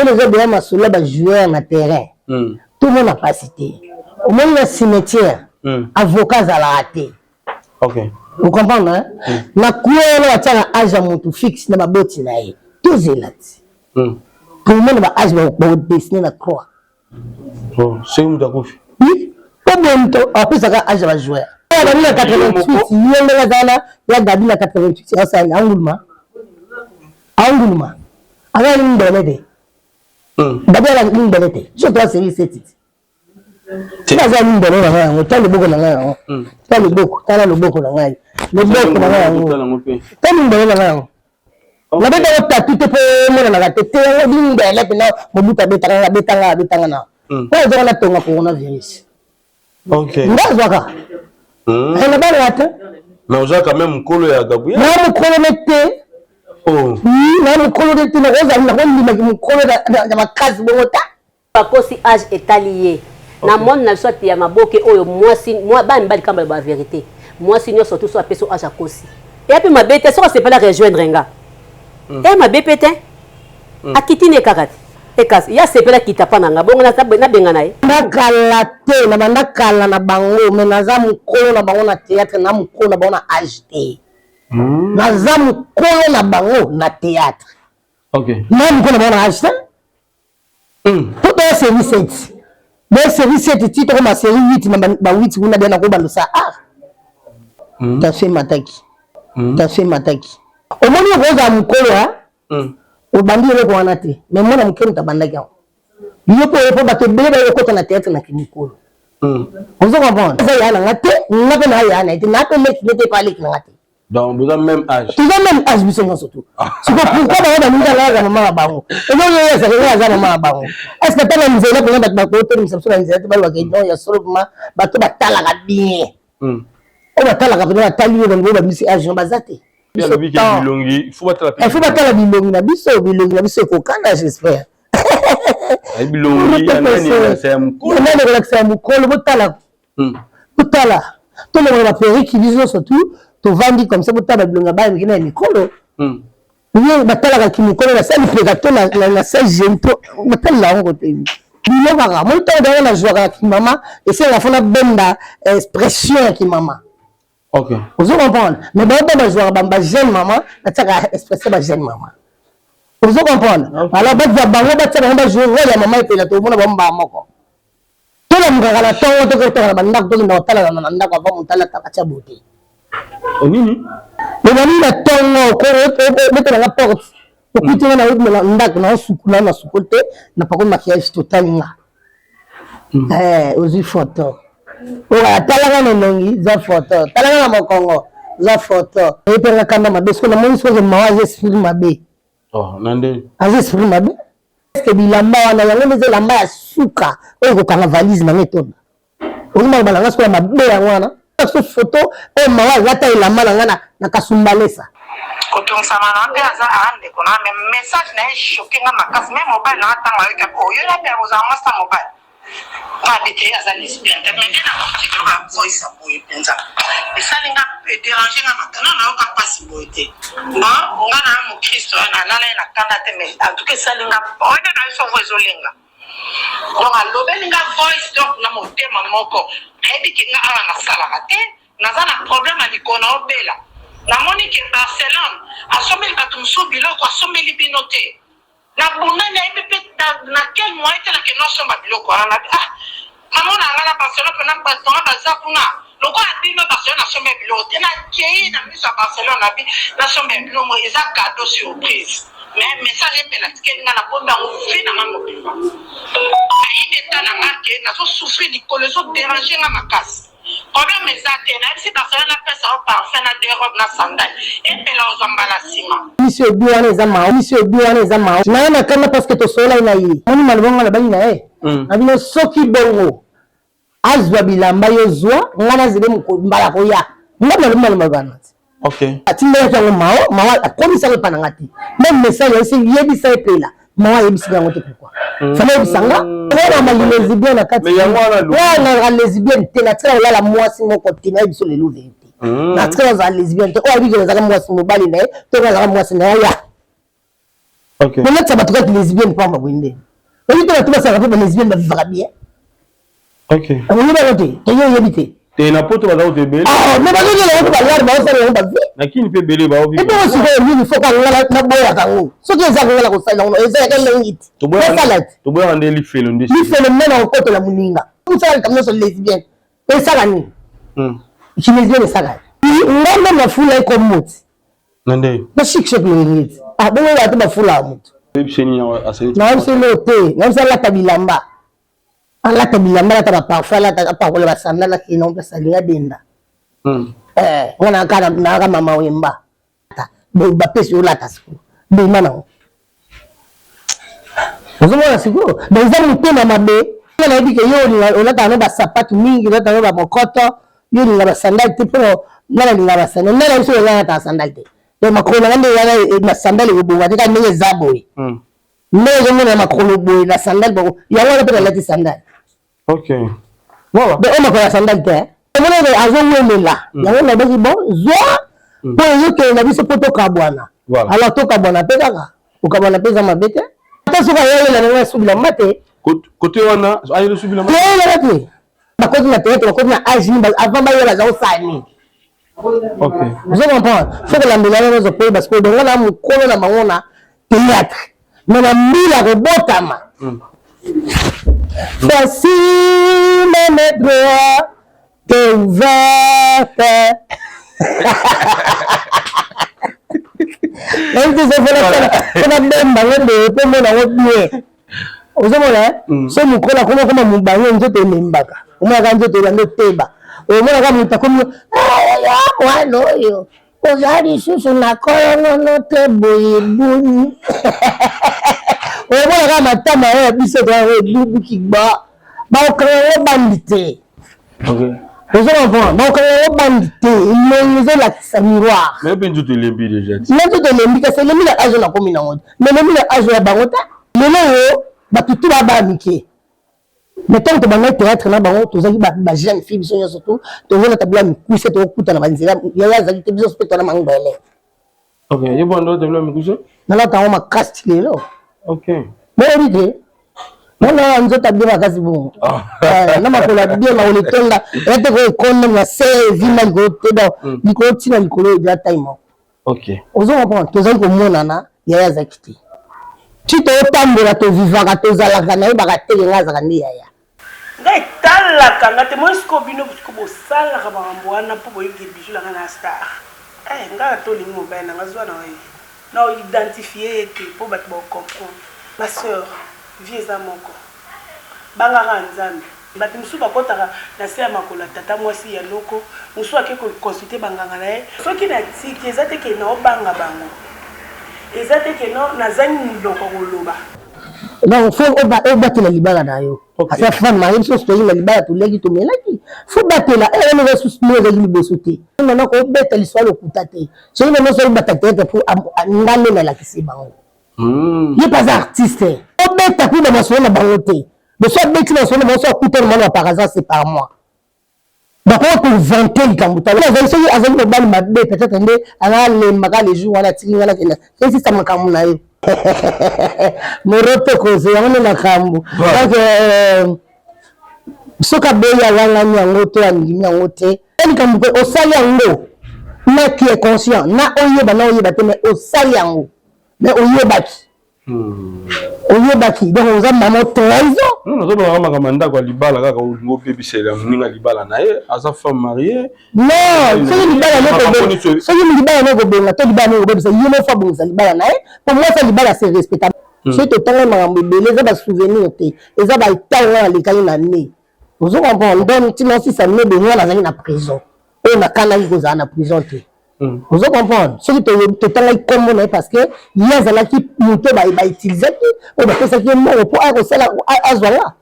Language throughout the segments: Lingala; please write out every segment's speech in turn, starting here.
Mpo naza deya masolo ya bajoueur na terrain. Tomona mpasi te. Omoni na cimetière, avocat azalaka te. Ok. Ocomprendre, hein? Na coin wana batiaka age ya motu fixe na baboti na ye. Tozela ti. Tomona ba age bakodessine na croix. Oh, soki moto akufi. Oui, po boye moto apesaka age ya bajoueur. Ya Gabi na 88, ye ndenge aza wana, ya Gabi na 88 asali anguluma. Anguluma. Aza limbele te. Gabi aza limbele te. Biso toa série 7 ti. Soki aza limbele na ngai yango, tala loboko na ngai yango. Tala loboko, tala loboko na ngai. Loboko na ngai yango. Tala limbele na ngai yango. Nabetaka tatu te mpo emonanaka te te yango limbele mpena Mobutu abetaka nga, abetanga, abetanga na. Mpo azwaka na tonga coronavirus. Nga azwaka. Nabalaka te. Mais oza quand même mokolo ya Gabriel. Na mokolo ne te. Oh. Na mokolo ne te, nakozala nakondimaki mokolo ya makasi bongo ta. Bakosi age etali ye na monde na biso ya maboke oyo mwasi bana mibali kamba ba verite mwasi nyonso tu so apesi age akosi eya mpe mabe te soki asepela rejoindre nga eya mabe mpe te akiti ne kaka te ekasi ye asepela kita mpa na nga bongo nabenga na ye. Nakala te na banda kala na bango mais naza mokolo na bango na théâtre na mokolo na bango na age te. Naza mokolo na bango na théâtre. Na mokolo na bango na age te. Po toya série 7. Bo série 7 ti tokoma série 8 na ba 8 kuna bia nakobalusa art. Tension emataki. Tension emataki. Omoni okozala mokolo ha? Obandi eloko wana te. Mais mwana moke moto abandaki yango. Yo mpo oye mpo bato ebele baye kokota na théâtre na kimokolo. Ozo comprendre? Aza yaya na nga te, nga mpe na yaya na ye te, na mpe leki ne te epa leki na nga te. Donc boza même âge. Toza même âge biso nyonso tu. Siko pourquoi bango balingi kaka mama na bango? Eloko oyo ezalaka nga aza mama na bango. Est ce que ata na nzela mpenza bato bakotelemisa biso na nzela te balobaka non ya solo vraiment bato batalaka bien. Oyo batalaka mpenza batali yo bango babimisi âge no baza te. Alobi ke bilongi, il faut batala. Il faut batala bilongi na biso, bilongi na biso ekokana j'espère. Bilongi ya nani elakisa ya mokolo. Nani ekolakisa ya mokolo botala. Botala tolongola baperiki biso nyonso tu tovandi comme ça botala bilongi ya bana mike na ya mikolo. Ye batalaka kimokolo nasali mpeka to na sa jeune to batalela yango kote bilo kaka moi ntango yango nazwaka ya kimama esenga fo nabenda expression ya kimama. Ozo comprendre? Mais bango mpe bazwaka ba jeune mama natiaka expression ba jeune mama. Ozo comprendre? Alors bazwa bango batia bango bajoue role ya mama epela tomona bango mbala moko. Tolamukaka na ntongo tokotaka na bandako tokenda kotalana na ndako avant moto alataka atia beauté. Nini? Obandi na ntongo obetela nga porte okuti nga na ndako na osukula na sukoli te na pakoli maquillage totali nga. Ozwi photo. Oyo talanga na elongi za photo, talanga na mokongo za photo. Eyepenga kanda mabe soki namoni soki mawa aza esprit mabe. Oh, na nde. Aza esprit mabe. Est-ce que bilamba wana yango nde eza elamba ya suka oyo ekokanga valise na nga etonda? Olingi maloba na nga sikoyo ya mabe yango wana? So photo oyo mawa alata elamba na nga na kasumbalesa. Kotungisama na mpe aza a ndeko na mais message na ye choque nga makasi meme mobali na nga ntango ayoki abi oyo na mpe akozala mwasi na mobali nga abi te aza lesbienne te mais nde nakoki koyoka voice ya boye mpenza esali nga ederange nga makasi na nayoka mpasi boye te bon nga na mokristo nalala ye na kanda te mais en tout cas esali nga oyo nde nayo sovo ezolenga donc alobeli nga voice donc na motema moko ayebi ke nga awa nasalaka te naza na problème ya likolo na obela namoni ke Barcelone asombeli bato mosusu biloko asombeli bino te na bundani ayebi mpe na quel moyen te nakende osomba biloko wana na ah namona nga na Barcelone mpe na bato nga baza kuna lokola bino Barcelone asomba biloko te nakei na miso ya Barcelone nabi nasomba biloko eza cadeau surprise mais message epela tikeli nga nabombi yango vie na nga mobimba ayebi eta na nga ke nazosouffrir likolo ezoderange nga makasi. Problème eza te nayebisi Barcelone napesa yo parfum na deux robes na sandale epela ozwa mbala sima. Miso ebi wana eza mawa miso ebi wana eza mawa naye na kanda parce que tosololaki na ye moni maloba nga nalobaki na ye na bino soki bongo azwa bilamba yo zwa nga nazele mbala koya nga nalobi maloba wana te. Atindelaki yango mawa mawa akomisa yango epa na nga te meme message ayebisi yebisa epela mawa ayebisi yango te pourquoi fana yebisa nga wana mali lesbienne na kati wana lesbienne te natikala kolala mwasi moko te nayebi biso lelo verité natikala kozala lesbienne te oyo ayebi ke nazalaka mwasi mobali na ye to nazalaka mwasi na ye ya. Bolatisa bato kaka lesbienne pamba boye nde oyebi te bato basalaka mpe balesbienne bavivaka bien. Oyebi yango te, toye oyebi te. Te, na poto baza kutu ebele. Ah, mais bazozela yango mpe balare baosala yango bavie. Na kini mpe ebele baovi. Ebongo sikoyo nini fo kaka nga naboyaka yango? Soki eza nga na kosalela yango, eza yaka ndenge ti nasala ti. Toboyaka nde lifelo nde. Lifelo nde na kokotela moninga. Mosala likambo nyonso lesbienne esala nini? Lesbienne esala nini? Nga nde nafula ekomi moti. Na nde? Na chic choc loyenge ti. Ah, bongo bato bafulaka moto. Nayebisi eloko te, nayebisi alata bilamba. Alata bilamba, alata ba parfum, alata apakola ba sandale, akende nango place alingi adenda. Eh, nga nayaka nayaka mama wemba. Bapesi yo olata sikoyo. Bima nango. Ozomona sikoyo? Donc eza motema mabe. Nga nayebi ke yo olataka no ba sapatu mingi, olataka no ba mokoto, yo olinga ba sandale te mpo nga nalinga ba sandale. Nga nayebi soki nga nalataka sandale te. Donc makolo na nga nde wana na sandale ekobonga te kaka ndenge eza boye. Ndenge ozomona makolo boye na sandale bako yango wana mpe nalati sandale. Ok. Voilà. Donc oyo makolo ya sandale te. Omona ete azowelela. Yango nalobaki bon zwa mpo ezokende na biso mpo tokabwana. Alors tokabwana mpe kaka. Kokabwana mpe eza mabe te. Ata soki ayelela na ngai asubi bilamba te. Kote wana ayeli osubi bilamba. Toyelaka te. Bakoti na théâtre, bakoti na âge nini, avant bayela baza kosala nini. Ozo comprendre? Faut kolambela wana nyonso po parce que dongo na mokolo na bango na théâtre. Mais na mbila kobotama. Voici mes droits t'es ouverte. Nayebi te mpona bemba ngo boye mpo mona ngo bien. Ozomona so mokolo akoma koma mobange nzoto elembaka, omonaka nzoto elanda oteba, omonaka moto akomi mwana oyo oza lisusu na kolongono te boye boni, omonaka matama oyo ya biso toyango ebubuki ba bakokanga yango bandi te. Ozo comprendre? Bakokanga yango bandi te, elongi ezolakisa miroir. Mais mpe nzoto elembi déjà. Na nzoto elembi, kasi elembi na age nakomi nango te, mais elembi na age ya bango te. Lelo oyo bato tu baba mike, mais ntango tobandaki théâtre na bango tozalaki ba jeune fille biso nyonso tu tozolata bila mikuse, tokokutana banzela yaya azalaki te, biso mpe tona mangbele. Ok, yo bando tabla mikuse? Nalata yango makasi ti lelo. Ok. Boyebi te mona nzoto abie makasi bongo na makolo abie makolo etonda eya te koyo ekonda na se evimba likolo te, donc likolo ntina likolo eza taille moko. Ok. Ozo comprendre? Tozali komonana yaya azalaki te ti totambola tovivaka tozalaka nayebaka te ke ngai azalaka nde yaya. Nga etalaka nga te moi sikoyo bino sikoyo bosalaka makambo wana po boyebi ke bijou na nga na star eh nga ata olingi mobali na nga zwa na ye na identifier ye te po batu ba comprendre ma soeur vie eza moko banga kaka nzambe batu mosusu bakotaka na se ya makolo ya tata mwasi ya noko mosusu ake ko consulter ba nganga na ye soki na tiki eza te ke nao banga bango eza te ke no nazangi monoko ya koloba. Donc faut obatela libala na yo. Asa femme mariée biso tozali na libala toliaki tomelaki. Faut batela eh wana eza susu ndenge ezalaki liboso te. Nana kobeta lisolo lokuta te. Soki nana osali bata théâtre po nga nde nalakisi bango. Ye mpe aza artiste. Obeta kuna masolo na bango te. Boso abeti masolo na bango so akutani mwana par hasard c'est par moi. Bakoki ko inventer likambo tala azali soki azali mobali mabe peut-être nde alalembaka le jour wana atiki nga nakenda esisa makambo na ye morote kozo yango nde makambo. Donc soki aboyi awangani yango to andimi yango te, likambo mpe osali yango na qui est conscient na oyeba na oyeba te, mais osali yango mais oyebaki. Oyebaki donc oza mama trahison. Non, nazolobaka makambo ya ndako ya libala kaka olingi obebisela moninga libala na ye aza femme mariée. Non, soki libala ne soki libala ne kobonga to libala ne kobebisa ye moko abongisa libala na ye po mwasi ya libala se respecta. Soki totanga makambo ebele eza ba souvenir te, eza ba etat nga nalekaki na ne. Ozo comprendre? Donc ntina osisa ne bongo nazalaki na prison oyo nakanaki kozala na prison te. Ozo comprendre? Soki totangaki kombo na ye parce que ye azalaki moto ba utilisaki oyo bapesaki ye mbongo po aya kosala azwa nga.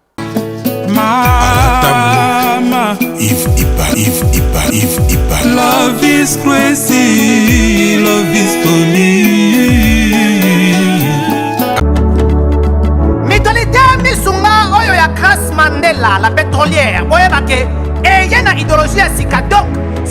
Mama, Yves Ipa, Yves Ipa, Yves Ipa. Love is crazy, love is funny. Mutualité misunga oyo ya Grace Mandela la pétrolière boyeba ke eye na idéologie ya sika donc.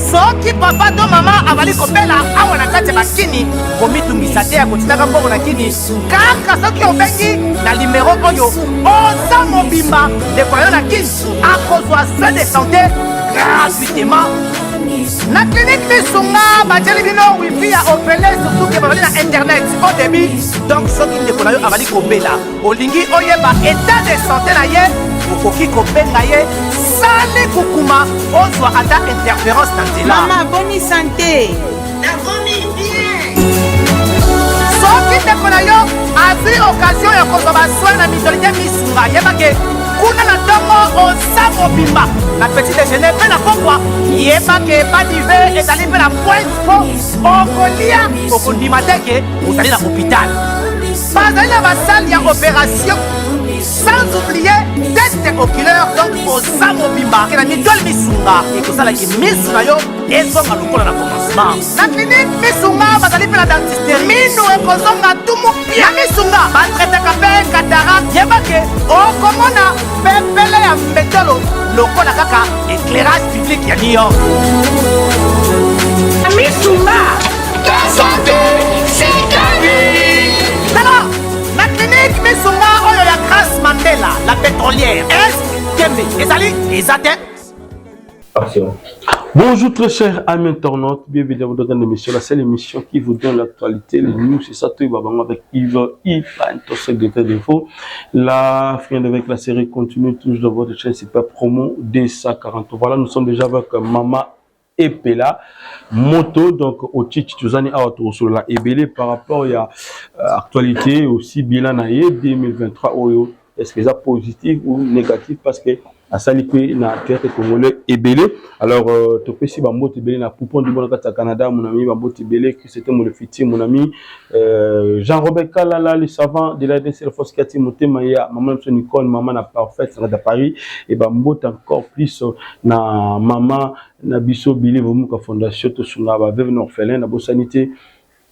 Soki papa to mama azali kobela awa na kati ya bakini, komitungisa te ya kotindaka mbongo na kini, kaka soki obengi na limero oyo oza mobimba, ndeko na yo na kini akozwa soin de santé gratuitement. Na clinique Misunga batieli bino wifi ya ofele, surtout ke bazali na internet au débit. Donc soki ndeko na yo azali kobela, olingi oyeba état de santé na ye, okoki kobenga ye sali kukuma, ozwa ata interférence na nzela. Mama, boni santé? Nakomi bien. Soki ndeko na yo azwi occasion ya kozwa basoin na mutualité Misunga, yeba ke kuna na ntongo oza mobimba na petit déjeuner mpe na pokwa, yeba ke badive ezali mpe na pointe mpo okolia, okondima te ke ozali na hôpital. Bazali na basale ya opération, sans oublier test oculaire. Donc oza mobimba ke na mutuelle Misunga ekosalaki misu na yo ezonga lokola na commencement. Na clinique Misunga bazali mpe na dentisterie, minu ekozonga tumu pia. Na Misunga batraitaka mpe cataracte, yeba ke okomona pepele ya mbetolo lokola kaka éclairage public ya New York. Misunga, ta santé, c'est ta vie. Tala na clinique Misunga oyo ya Grâce Mandela la pétrolière, est tembe ezali eza te. Action. Bonjour très chers amis internautes, bienvenue dans votre grande émission, la seule émission qui vous donne l'actualité, les news, c'est ça, tout va avec Yves Ipan, secrétaire d'info. La fin avec la série continue toujours dans votre chaîne, c'est pas promo D140. Voilà, nous sommes déjà avec Mama Epela Moto, donc au Tchichi Tuzani awa tosolola ebele par rapport à actualité, aussi bilan na ye 2023 oyo, est-ce que ça positif ou négatif, parce que asali mpe na théâtre congolais ebele. Alors topesi bambote ebele na Poupon du Bon na kati ya Canada, mon ami, bambote ebele Christete Molefiti, mon ami Jean-Robert Kalala, le savant de la RDC, la force Kati Motema ya maman biso Nicole, maman na parfaite na kati ya Paris, et bambote encore plus na mama na biso Billy Vomuka Fondation tosunga ba veuve na orphelin. Na bosani te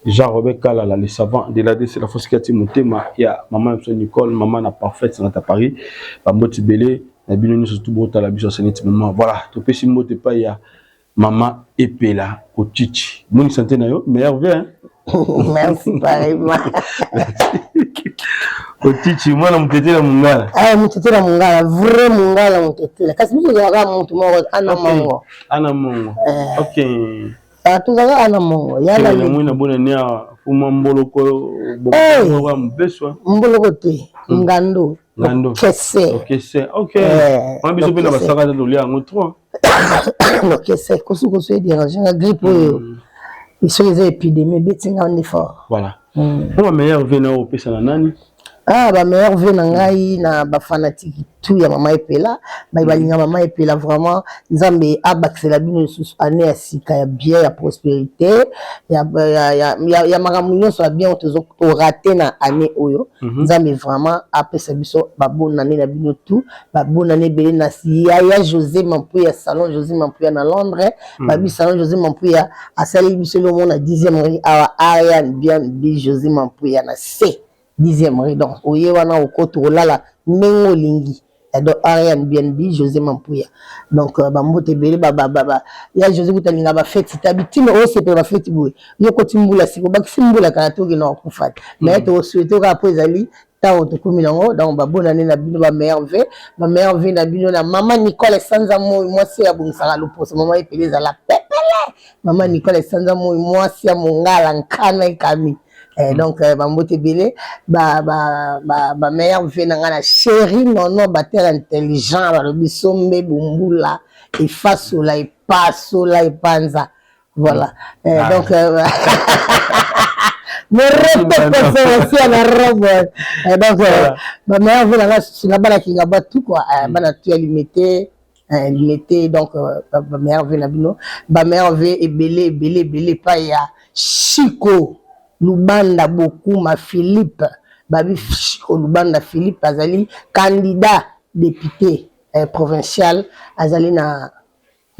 Jean-Robert Kalala, le savant de l'ADC, la force Kati Motema ya maman biso Nicole, maman na parfaite na kati ya Paris, bambote ebele na bino nyonso tu botala biso asaneti moment. Voilà, topesi mbote epai ya Mama Epela Ochichi. Bonne santé na yo, meilleur vœu, hein? Merci pareillement. Ochichi, mwana mutetela mongala. Ah, mutetela mongala, vrai mongala mutetela. Kasi biso tozalaka mutu moko ana mongo. Ana mongo. Ok. Ah, tozalaka ana mongo. Yala le mwina bona ne awa fuma mboloko bongo mbeswa. Mboloko te, ngando. Ngando. Kese. Okese. Ok. Wana biso mpe na basaka te tolia yango trop. Lokese kosukosu edérange nga, grippe oyo soki eza épidémie ebeti nga nde fort. Voilà. Mpo ba meilleur vœu na oyo opesa na nani? Ah, ba meilleur vœu na ngai na bafanatike tout ya Mama Epela, bai balinga Mama Epela vraiment, Nzambe abakisela bino lisusu année ya sika ya bien, ya prospérité, ya makambo nyonso ya bien oyo torater na année oyo. Nzambe vraiment apesa biso babonne année na bino tout, babonne année ebele na yaya José Mampuya, salon José Mampuya na Londres. Babi salon José Mampuya asaleli biso eloko na 10e rue awa, Ariane bien bi José Mampuya na C 10e rue. Donc oye wana okoti kolala ndenge olingi. Donc Ariane BNB José Mampuya, donc bambote ebele ya José kuta alinga bafeti tabi ntina osepela bafeti boye. Yo koti mbula sika obakisi mbula kala tokende kokufa te, mais tokosouhaiter kaka mpo ezali ntango tokomi nango. Donc babonane na bino, bameilleur vœu, bameilleur vœu na bino na mama Nicole Esanza Moi, mwasi oyo abongisaka loposo mama Epele ezala pepele. Mama Nicole Esanza Moi, mwasi ya mongala nkana ekami. Donc bambote ebele, bameilleur vœu na ngai na chéri Nono bater intelligent, balobi sombe bombula efasola epasola epanza. Voilà. Donc me répète na robe. Donc bameilleur vœu na ngai na bana kinga batu quoi, bana tu ya Limete, Limete. Donc bameilleur vœu na bino, bameilleur vœu ebele ebele ebele epai ya Chico Lubanda Bokuma Philippe. Babi Chico Lubanda Philippe azali candidat député provincial, azali na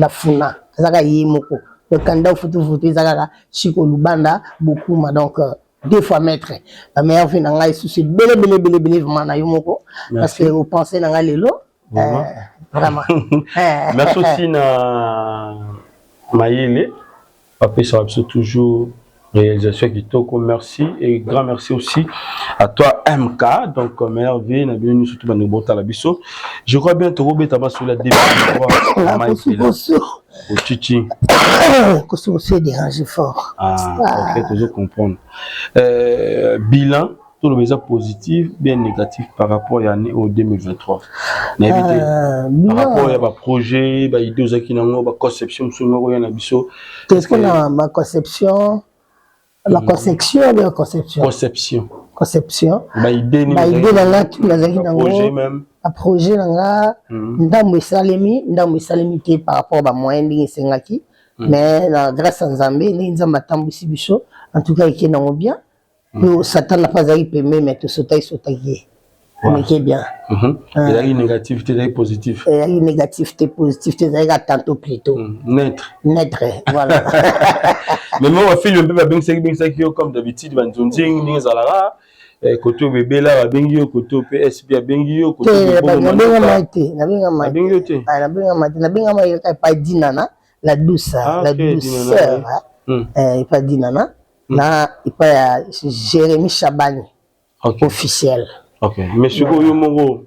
Funa, azalaka ye moko le candidat futufutu, eza kaka Chico Lubanda Bokuma. Donc deux fois maître, bameilleur vœu na ngai susu ebele ebele ebele ebele vraiment na yo moko, parce que opense na ngai lelo vraiment. Merci aussi na Mayele bapesaka biso toujours réalisation ya kitoko. Merci et grand merci aussi à toi MK. Donc meilleur vie na bino nyonso to bandeko botala biso. Je crois bien tokobeta masolo ya 2023, mama Epela Ochichi. Kosukosu dérange fort. Ah, ok, tozo comprendre. Bilan toloba eza positif bien négatif par rapport ya année oyo 2023, nayebi te, par rapport ya baprojet, baidée ozalaki nango, baconception mosusu ngako oya na biso. Te, mpona baconception, baconception bien conception. Conception. Conception. Baidée nini? Baidée na nga tu nazalaki nango. Projet même. Baprojet na nga, ndambo esalemi, ndambo esalemi te par rapport bamoyen ndenge esengaki. Mais na grâce ya Nzambe, ndenge Nzambe atambwisi biso, en tout cas eke nango bien. Po Satan mpe azalaki pembe, mais tosotaki sotaki ye, omeke bien. Ezalaki négatif te, ezalaki positif? Ezalaki négatif te, positif te, ezalaki ka tantôt plutôt. Neutre. Neutre, voilà. Mais mo bafilme mpe babengisaki bengisaki yo comme d'habitude, banzonzingi ndenge ezalaka, kote oyo bebela babengi yo, kote oyo mpe SB abengi yo. Te, nabengama te, nabengama. Abengi yo te? Nabengama te, nabengama epai Dinana la douce. Ah, la ok, douceur, epai Dinana na epai ya Jérémy Chabani officiel. Ok, mais sikoyo yo moko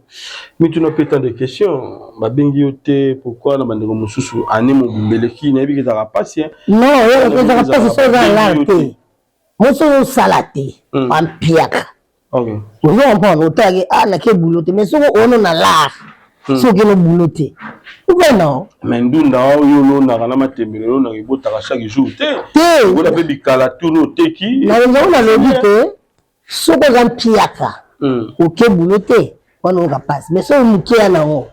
mituna mpe tant de questions, babengi yo te pourquoi? Na bandeko mosusu ane mobimba eleki, nayebi ke ezalaka mpasi. Non, ezalaka mpasi so oza na lar te, moso osala te, bampiaka. Ozo comprendre, otalaki ah nake boulot te, mais soki ono na lar, soki okende boulot te, obe non. Mais ndunda oyo olonaka na matembele, olonaka ebotaka chaque jour te. Te. Okola mpe bikala tunu oteki. Yango nalobi te, soki oza mpiaka, oke boulot te, wana oyoka mpasi. Mais soki moke ya nango,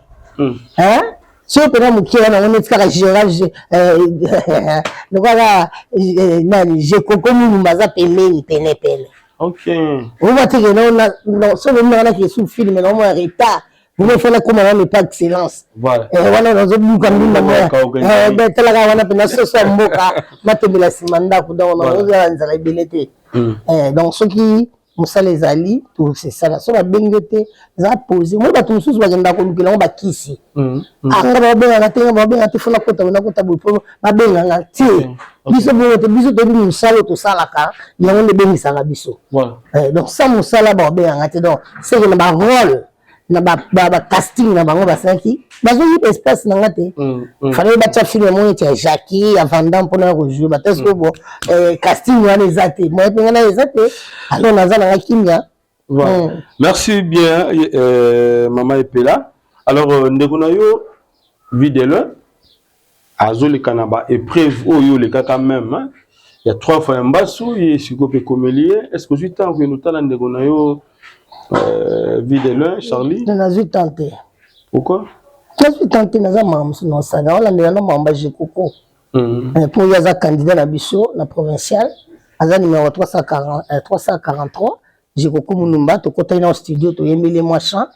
soki mpena moke ya nango, neti kaka gérard lokola nani Jekoko Mulumba aza pembeni pene pene. Oba teke soki ominaka naki esu film naomona retard, vraiment fana koma wana epa excellence wana nazobuka ndunda, talaka wana mpena soso ya mboka matembela nsima ndako, donc nazozala nzala ebele te. Donc soki mosala ezali, tosesala. So babengi yo te, eza pose moi. Bato mosusu bakendaka kolukela yango bakisi, anga babengaka te, nga babengaka te, fo nakota boye, nakota boye po babenganga te. Biso bongo te, biso toyebi mosala oyo tosalaka, yango nde ebengisaka biso. Donc sa mosala babenganga te, donc seke na barole na bacasting na bango basalaki, bazoyiba espace na nga te. Fallait batia film moko neti ya Jackie ya Vandam mpona ya kojouer bata. Sikoyo bo casting wana eza te, moye mpe nga na eza te, alors naza nanga kimia. Voilà. Merci bien, Maman Epela. Alors, ndeko na yo, Videle, azoleka na ba épreuve oyo olekaka même, hein? Ya trois fois ya mbasu ye sikoyo mpe ekomeli ye. Est ce que ozwi temps okende otala ndeko na yo Videle Charlie? Nazwi temps te. Pourquoi? Nazwi temps te, naza makambo mosusu naosala, olandela na makambo ya Jekoko, mpo ye aza candidat na biso na provincial, aza numéro 340, 343, Jekoko Mulumba. Tokotaki na studio, toyembeli mwa chant.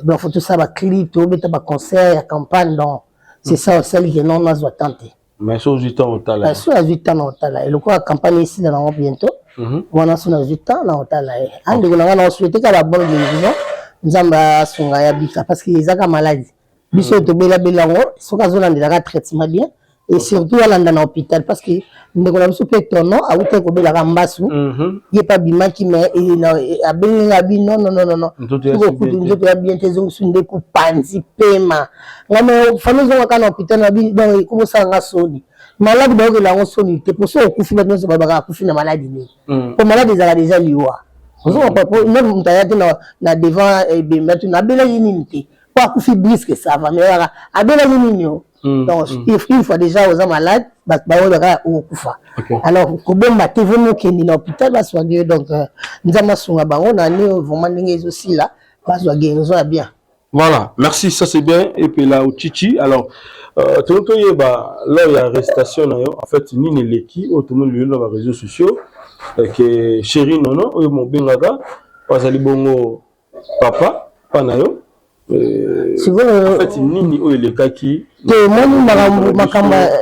Donc faut tosala baclip, tobeta baconcert ya campagne, donc c'est ça osali ke non, nazwa temps te. Mais so ozwi temps otala? So azwi temps na otala ye, lokola campagne esila nango bientôt wana, so nazwi temps na otala ye. Andeko na ngai, na osouhaite kaka babonne guérison, Nzambe asunga ya bika, parce que ezaka maladie biso tobelabela yango. Soki azolandelaka traitement bien et surtout alanda na hôpital, parce que ndeko na biso mpe tono awutaki kobelaka mbasu, ye mpe abimaki, mais abengi nga abi non, non, non, non, non, nzoto ya bien te, ezongisi ndeko panzi pema nga, mais fami ezongaka na hôpital na bi. Donc ekobosala nga soni, maladi bayokela yango soni te, po so okufi, bato nyonso babaka akufi na maladi nini, po maladi ezalaka déjà liwa. Ozonga po moto aya te na devant ebembe tu nabelaki nini te, po akufi brusque, ça va, mais kaka abelaki nini o. Donc une fois déjà oza malade, bato baoyo kaka okokufa, alors kobomba te, vraiment okende na hôpital basoigne. Donc Nzambe asunga bango na année oyo, vraiment ndenge ezosila, bazwa guérison ya bien. Voilà, merci, ça c'est bien. Et puis là, Chichi, alors, toyeba lors ya arrestation na yo, en fait, nini eleki oyo tomoni lelo na baréseaux sociaux ke chéri Nono oyo mobengaka azali bongo papa pa na yo? En fait, nini oyo elekaki? Te, omoni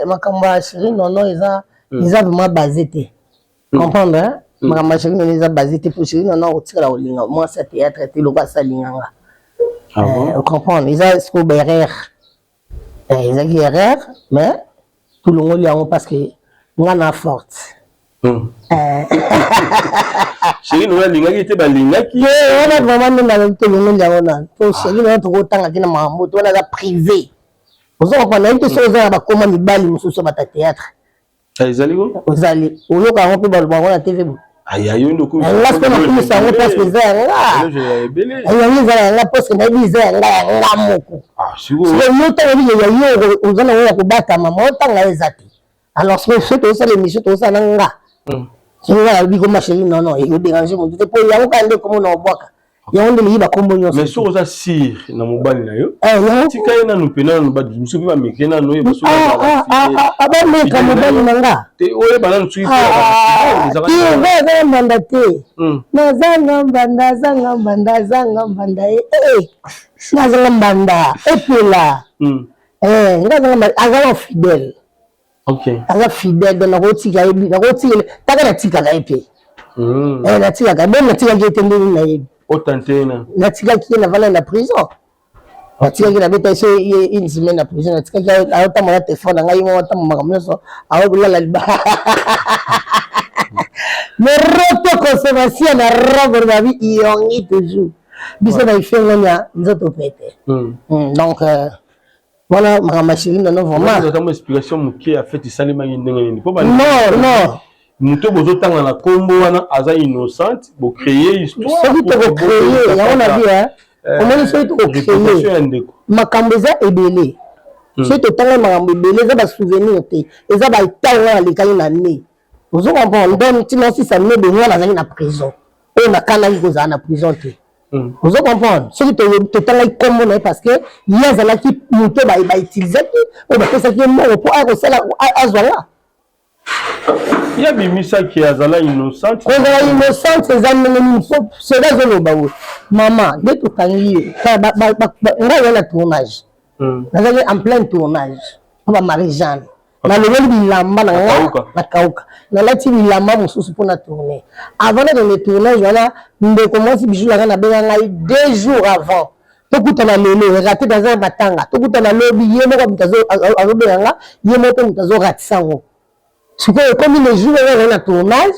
makambo ya chéri Nono eza vraiment basé te, comprendre? Makambo ya chéri Nono eza basé te, po chéri Nono akotikala kolinga mwasi ya théâtre te loko asalinganga, comprendre? Eza sikoyo baerreur, ezalaki erreur, mais Tolongoli yango parce que nga na forte. Eh. Chéri nono alingaki te, balingaki. Ye wana vraiment nde nalobi tolongoli yango nanu po chéri nono tokotanga te na makambo to wana aza privé. Ozo comprendre? Nayebi te soki oza na bakoma mibali mosusu ya bato ya théâtre. Ah, ezali ko? Ozali oyoka yango mpe baloba yango na TV boye. Aya yo nde okumisa. Nga sikoyo nakumisa yango parce que eza ya nga. Yango eza ya nga parce que nayebi eza ya nga ya nga moko. Ah, sikoyo. Sikoyo yo ntango oyebi ya yo oza nango ya kobatama, ma otanga eza te. Alors sikoyo soki tozosala émission tozosala na nga. Soki nga nalobi koma chéri non non ekoderange moto te po yango kaka nde komona obwaka. Yango nde eleki bakombo nyonso. Mais soki oza sire na mobali na yo, eh, tika ye nanu mpe nanu bato mosusu mpe bameke nanu oyeba soki ah, ah, ah, bameka mobali na nga te, oyeba nanu soki te eza mbanda te. Nazanga mbanda, azanga mbanda, azanga mbanda ye, eh, nazanga mbanda epela. Nga azanga mbanda, azanga fidèle. Aza fidèle, donc nakotika ye, nakotika taka, natikaka ye mpe. Natikaka bon, natikaki ye te ndenge nayebi. Natikaki ye, navanda na prison, natikaki, nabeta so ye une semaine na prison. Natikaki aotambola na telefone na ngai moko, aotamba makambo nyonso, aokolala liba moroto consommation na robe babi iyongi toujours biso na ifengoni ya nzoto pete. Donc wana makambo ya chéri nono vraiment. Eza explication moke ya fete esalemaki ndenge nini? Po non non. Moto bozotanga na nkombo wana aza innocente, bocreye histoire. Soki tokocreye yango na bi omoni, soki tokocreye makambo eza ebele, soki totanga makambo ebele eza basouvenir te, eza baetat nga nalekaki na ne, ozo comprendre? Donc ntina osisa ne bongo nazalaki na prison oyo nakanaki kozala na prison te. Ozo comprendre? Soki totangaki nkombo na ye parce que ye azalaki moto bautilisaki, oyo bapesaki ye mbongo mpo aya kosala azwa nga. Ye abimisaki azala innocente. Kozala innocente eza ndenge nini? Soki azoloba boye, mama nde tokangi ye ngai ya na tournage, nazalaki en plein tournage mpo ba Marie Jeanne, nalongoli bilamba na nga na kauka, nalati bilamba mosusu mpona tourne. Avant nakende tournage wana, ndeko mwasi Bijou nanga nabenga ngai 2 jours avant, tokutana lelo, erate, naza na matanga, tokutana lobi. Ye moko moto azobenga nga, ye moko mpe moto azoratisa yango. Sikoyo ekomi le jour oyo azali na tournage,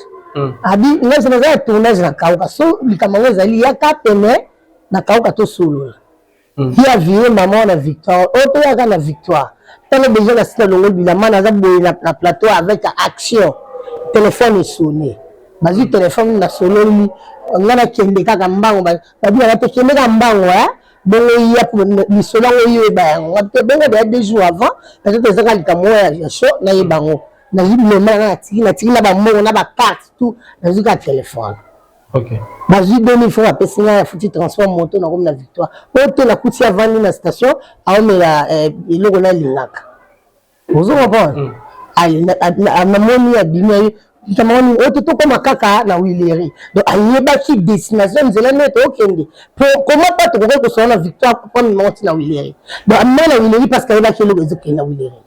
abi ngai naza na tournage na kauka, so likambo yango ezali, yaka pene na kauka tosolola. Ye avie mama wana Victoire oyo mpe yaka na Victoire. Ntango deja na sina longoli bilamba, naza boye na plateau avec action, telefone esone, bazwi telefone, nasololi, nga nakende kaka mbango, babinaka te, kende kaka mbango bongo ya lisolo yango oyeba yango nga te. Bongo deya 2 jours avant, peut-être ezaka likambo oyo ya show, nayeba yango, nazwi bilamba nanga, natiki, natiki na bambongo na bacarte tout, nazwi kaka telefone. Bazwi 2000 francs, bapesi ngai, afuti transport moto, nakomi na Victoire oyo te, nakuti avandi na station aomela eloko nalingaka, ozo comprendre? Namoni abimi, likambo nini oyo te, tokóma kaka na Huilerie. Donc ayebaki destination, nzela nde tokende, po koma pa tokoki kosola na Victoire po amema ntina Huilerie. Donc amema na Huilerie parce que ayebaki eloko ezokende na Huilerie,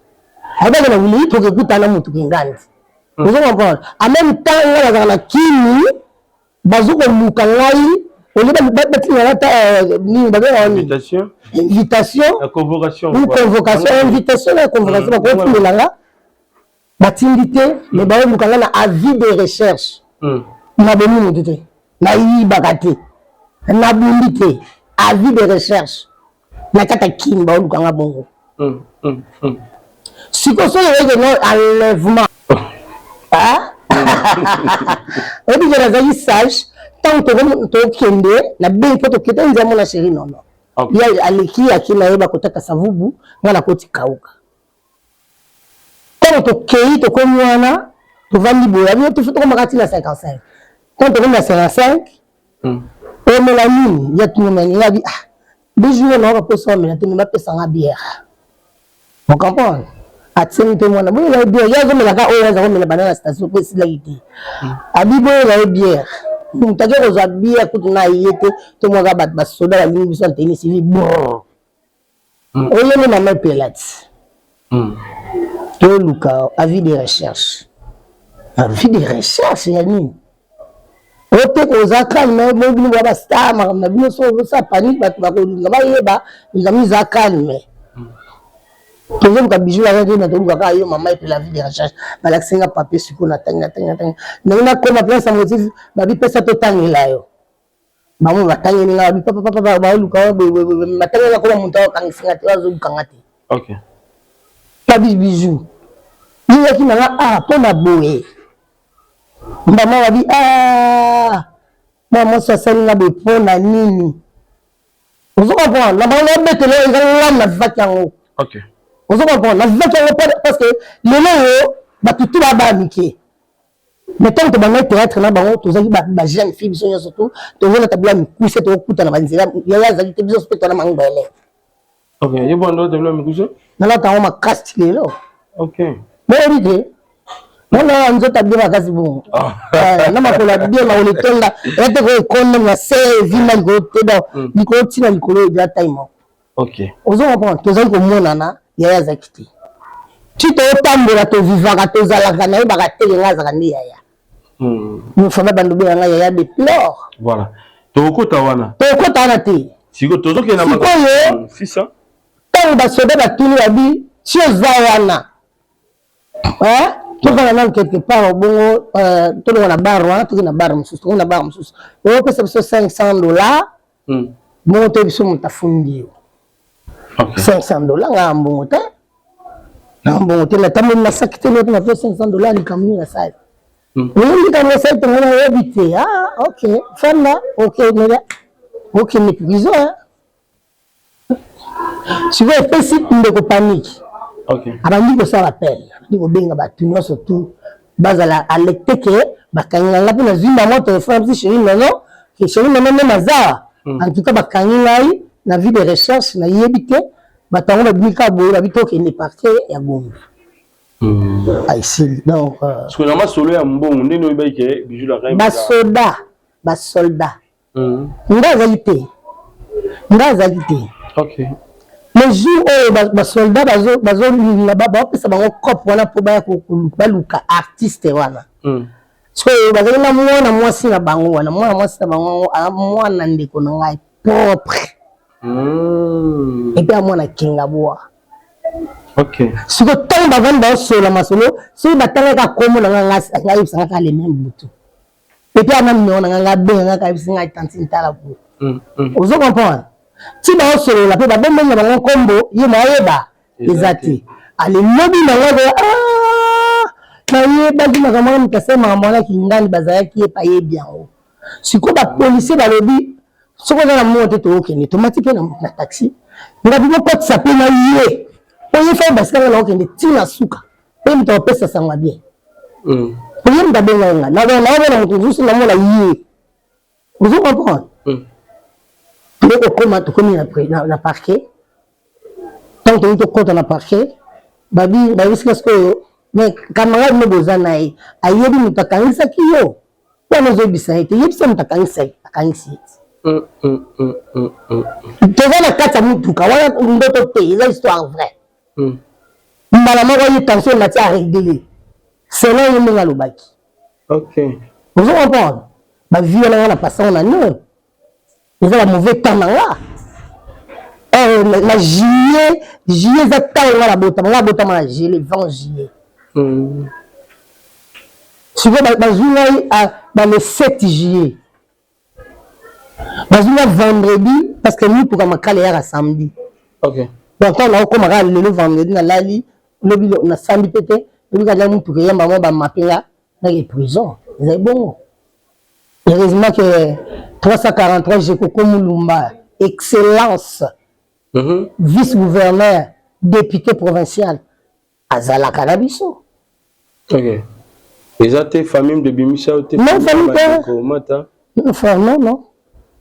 ayebaki na Huilerie tokekutana motuka engandi, ozo comprendre? En même temps ngai nazalaka na kini, bazo koluka ngai olie batinga ata nini babengaka nini, invitation convocation, convocation, invitation na convocation, bakotindela nga, batindi te, mais baoluka nga na avis de recherche. Nabomi motu te, nayibaka te, nabundi te, avis de recherche na kati ya kini, baoluka nga bongo. Sikoyo soki oyeke no enlèvement, oyebi ke nazalaki sage. Ntango tokende, nabengi mpo tokende nzela mona chéri nono, ye aleki aki nayeba kotaka savubu, nga nakoti kauka. Ntango tokei, tokomi wana, tovandi boye, abi tokomaka ntina 55. Ntango tokomi na 55, omela nini? Ya tunga nga bi, ah, 2 jours naoka mposa omela te, me bapesanga bière, ocomprendre? Atiemi mpe mwana boyela ye bière, ye azomelaka oyo aza komela bana na station mpo esilaki te. Abi boyela ye bière, moto ake kozwa bière kutu na ye te, tomwaka bato basoda balingi biso na tenue civile brr. Oyeli mama epela ti toluka avis de recherche. Avis de recherche ya nini? Oyo te koza calme, moi bino boya bastar, makambo na bino so ozosa panique, bato bakolinga bayeba likambo, eza calme. Tozoluka bijou la reine, tozoluka kaka yo mama epe la vie de recherche. Balakisi nga papier sikoyo natangi natangi natangi. Ndenge nakoma place ya motif babi pesa totangela yo. Bango batangeli nga babi papa papa baoluka yo boye boye boye batangeli nga koma moto akangisi nga te azoluka nga te. Okay. Babi bijou. Yeyaki na nga ah mpo na boye. Mbama babi ah mwa mwasi asali nga boye mpo na nini? Ozo comprendre? Na bango nabetela oyo eza nga na vivaki yango. Okay. Ozo comprendre? Na vivaki yango parce que lelo oyo bato tu ba bana mike. Mais ntango tobandaki théâtre na bango tozalaki ba jeune fille biso nyonso tu tozolata bila mikuse tokokutana banzela yaya azalaki te biso nyonso mpe twana mangbele. Okay, yo bando olata mikuse? Nalata yango makasi ti lelo. Okay. Boyebi te mwana ya nzoto abie makasi bongo ah. eh, na makolo abie makolo etonda eya te ko ekonda na se evimba likolo te donc hmm. likolo ntina likolo eza tai moko. Okay. Ozo comprendre tozali komonana yaya azalaki te ti totambola tovivaka tozalaka nayebaka te nga azalaka nde yaya. Mofanda bando benga nga yaya de plore. Voilà. Tokota wana. Tokota wana te. Siko tozokende na sikoyo. Sisa. Ntango basoda batuni babi si oza wana. Hein? Tozala nanu quelque part bongo euh, tolonga na bar wana toki na bar mosusu tokomi na bar mosusu. Opesa biso 500 dollars. Bongo toyebi biso moto afundi yo. 500 dollars nga mbongo te. Na mbongo te natamboli na saki te lobi na 500 dollars likambo nini nasali. Oyebi likambo nasali te nga nayebi te. Ah ok, fanda ok mela okende prison hein. Sikoyo epesi ndeko panique. Abandi kosala appel, abandi kobenga bato nyonso tu bazala alerte ke bakangi nga mpe nazwi mama telefone abisi chéri nono ke chéri nono nde naza en tout cas bakangi ngai na vie de recherche nayebi te bato yango babimi kaka boye babi tokende parquet ya Gombe. Esili donc sikoyo na masolo ya mbongo ndenge oyebaki ke bijou la reine basoda basoldat Nga azalaki te. Nga azalaki te. Okay. Le jour oyo ba soldat bazo bazo linga ba bapesa bango cop wana po baya baluka artiste wana. Sikoyo bazali na mwana mwasi na bango wana, mwana mwasi na bango yango aza mwana ndeko na ngai propre. Et puis mwana Kingabwa. Okay. Sikoyo ntango bavandi baosola masolo, soki batangaka kombo na ngai ngai ayebisanga kaka le même butu. Pepe ana numéro na nga nga benga nga kayebisi ngai tantine tala boye. Ozo comprendre? Ti baosolola mpe babombeli na bango nkombo ye mo ayeba eza te. Ale lobi na nga koya ah nayebaki makambo wana moto asali makambo wana kingani bazalaki ye mpe ayebi yango. Sikoyo ba policier balobi soki oza na mbongo te tookende tomati mpe na taxi ngabi bokotisa mpe na ye mpo ye fai basika nga naokende ti na suka. Pe moto akopesa sango ya bien. Po ye moto abengaki nga. Naomona moto mosusu namona ye. Ozo comprendre? Toye kokoma tokomi na parquet. Tango tolingi tokota na parquet, babi bayebisi nga sikoyo mais camarade no boza na ye ayebi moto akangisaki yo? Po wana ozoyebisa ye te, yebisa moto akangisa ye, akangisi ye te. Toza na kati ya motuka wana ndoto te, eza histoire vraie. Mbala moko ye tension emati a regler selon ye ndenge alobaki. Okay. Ozo comprendre? Ba vie wana nga na passa ngo na nini? Eza ba mauvais temps na nga. Eh, na juillet, juillet eza ntango nga nabotama, nga nabotama na juillet, le 20 juillet. Sikoyo bazwi ngai ba le 7 juillet. Bazwi nga vendredi parce que mutuka makala eyaka samedi. Okay. Donc ntango nakokoma kaka lelo vendredi nalali lobi nasambi mpe te lobi kaka mutuka eyamba mwa bamape nga nake prison ezali bongo. Heureusement que 343 Jekoko Mulumba excellence vice gouverneur député provincial azalaka na biso. Ok. Eza te famille de bimisa yo te. Non famille te. Mata. Non frère non non.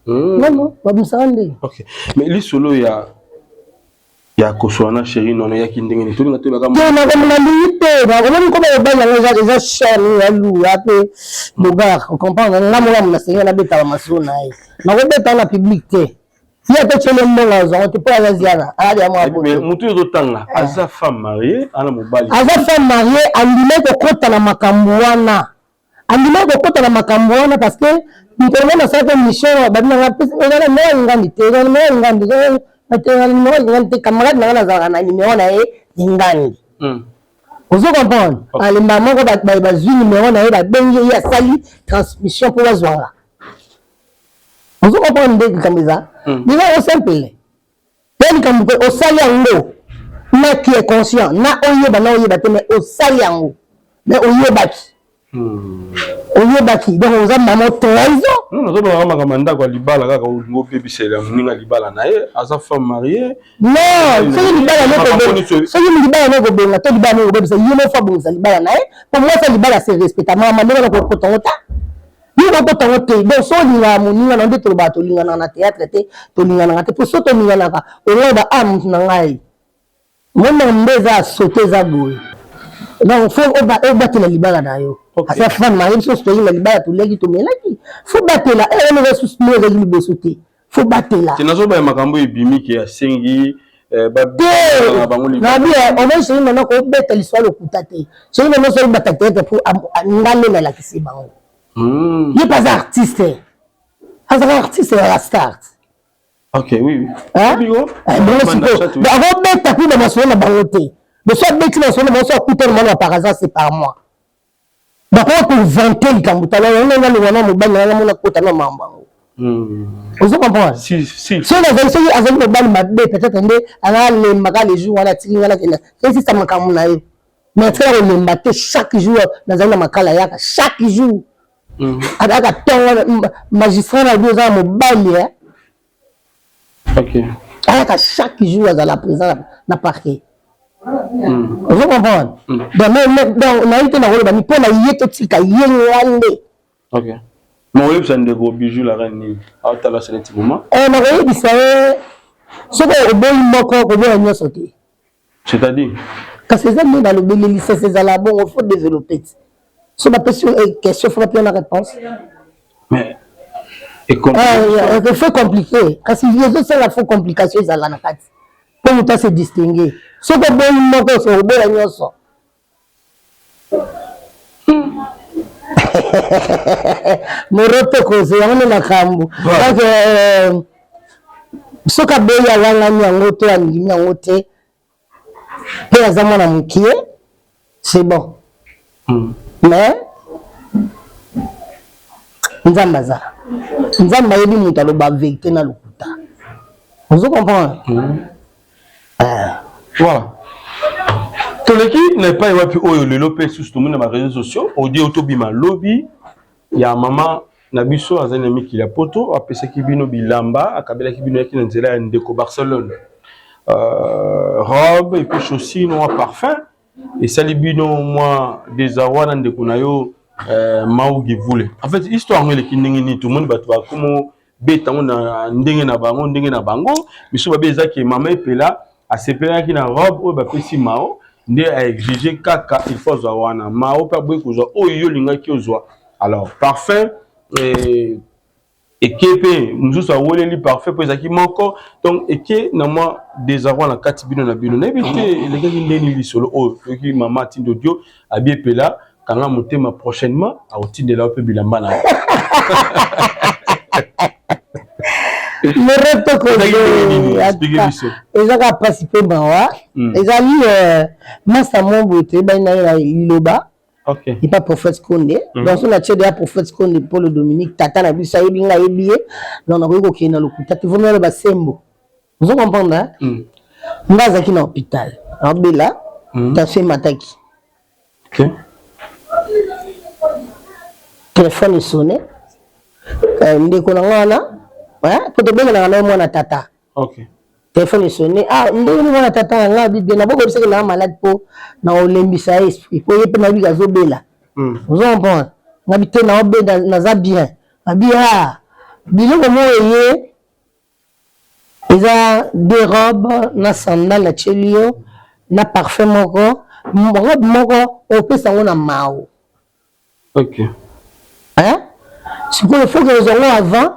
Non non babimisaka ndenge. Ok. Mais lisolo ya ya koswana chéri nono eyaki ndenge nini tolinga toyebaka te nakomona lingi te nakomoni koma mobali yango eza eza cher ya lu ya mpe bogar ocomprendre nga moko nasengi nabetaka masolo na ye nakobeta na public te Ye ata otyeli ye mbongo azwa yango te mpo aza ziana alali ya mwa poto. Motu oyo ozotanga aza femme mariée ana mobali. Aza femme mariée andimaki kokota na makambo wana andimaki kokota na makambo wana parce que mokolo moko nasalaki émission babi nanga eza na mwa ngandi te eza na mwa ngandi. Na numéro ya Lingandi te, camarade na nga nazalaka na numéro na ye Lingandi. Ozo comprendre? Alemba moko bazwi numéro na ye, babengi ye, asali transmission mpo bazwa nga. Ozo comprendre nde likambo eza? Déjà o simple. Pe likambo pe osali yango na qui est conscient na oyeba na oyeba te mais osali yango mais oyebaki. Oyebaki donc oza mama trahison. Non, nazobaka makambo ya ndako ya libala kaka olingi obebisela moninga libala na ye aza femme mariée. Non, soki libala ne soki libala ne kobonga to libala ne kobebisa ye moko abongisa libala na ye po mwasi ya libala se respecta mama ndenge na kokota ngo ta yo kokota ngo te. Donc so olingaka moninga na nde tolobaka tolinganaka na théâtre te, tolinganaka te po so tolinganaka oloba a motu na ngai mona nde eza sote eza boye. Donc faut obatela libala na yo. Asa femme mariée biso toyei na libala toliaki tomelaki, faut batela wana eza susu mo ezalaki liboso te, faut batela. Te nazobaya makambo ebimi ke asengi nabi omoi soki nana kobeta lisolo lokuta te, soki nana soki bata théâtre po nga nde nalakisi bango. Ye mpe aza artiste, azaka artiste ya star. Ok, oui, oui. Akobeta kuna masolo na bango te, boso abeti masolo na bango so akutana mwana par hasard c'est par moi. Bakoki kovante likambo tala yango nga longwa na mobali na nga mona kota na mambo yango. Ozo comprendre? Soki azali soki azali mobali mabe peut-être nde alembaka le jour wana atiki nga nakenda esisa makambo na ye, mais atikala kolemba te. Chaque jour nazali na makala yaka chaque jour azalaka ntongo magistrat na bi oza na mobali ayaka chaque jour azala présent na parquet. Ozo comprendre? Donc nayebi te nakoloba ni mpo na ye totika ye nga nde. Nakoyebisa ndeko Bijou la reine nini aotala se neti moma. Nakoyebisa ye soki oboyi moko koboya nyonso te. C'est-à-dire? Kasi eza nde nalobeli lisese ezala bongo, faut développer ti so bapesi yo question, faut bapesa na réponse. Mais faut compliqué kasi ezosala faut complication ezala na kati mpo moto ase distingue. Soki oboyi moko so oboya nyonso. Moroto kozo yango nde makambo. Donc soki aboyi awangani yango to andimi yango te mpe aza mwana mokie, c'est bon. Mais Nzambe aza Nzambe, ayebi moto aloba vérité na lokuta. Ozo comprendre? Voilà, toleki na epai wapi oyo lelo mpe susu tomoni na baréseaux sociaux audio tobima lobi ya mama na biso azali na mikili ya poto, apesaki bino bilamba, akabelaki bino, yaki na nzela ya ndeko Barcelone, robe et puis chaussure mwa parfum. Esali bino mwa désarroi na ndeko na yo Maugi Vule. En fait histoire yango eleki ndenge nini? Tomoni bato bakomo beta yango na ndenge na bango, ndenge na bango miso babe. Ezaki mama Epela asepelaki na robe oyo bapesi Mao nde aexige kaka il faut azwa wana. Mao mpe aboyi kozwa oyo yo olingaki ozwa. Alors parfum eke mpe mosusu aweleli parfum mpo ezalaki moko. Donc eke na mwa désarroi na kati bino na bino. Nayebi te elekaki ndeni lisolo oyo. Toyoki mama atindi audio abi Epela kanga motema, prochainement akotindela yo mpe bilamba na yo. Eza kaka mpasi mpe mawa. Ezali masa mo boye toyebani na ye na liloba epa prophète Konde. Donc so natie deya prophète Konde Paul Dominique tata na biso ayebi nga, ayebi ye. Donc nakoki kokende na lokuta te, vomi aloba sembo. Ozo comprendre? Nga azalaki na hôpital abela, tension emataki, téléphone esonne, ndeko na nga wana po tobenganaka na ye mwana tata. Téléphone esonne, ah ndenge nini mwana tata na nga bibi naboko bisaki na malade mpo na olembisa ye esprit po ye mpe nayebi azobela. Ozo comprendre? Ngabi te, naobela, naza bien. Abi ah biloko moko eye eza deux robes na sandale natieli yo na parfum moko, robe moko opesa yango na Mao. Sikoyo faut que ozwa yango avant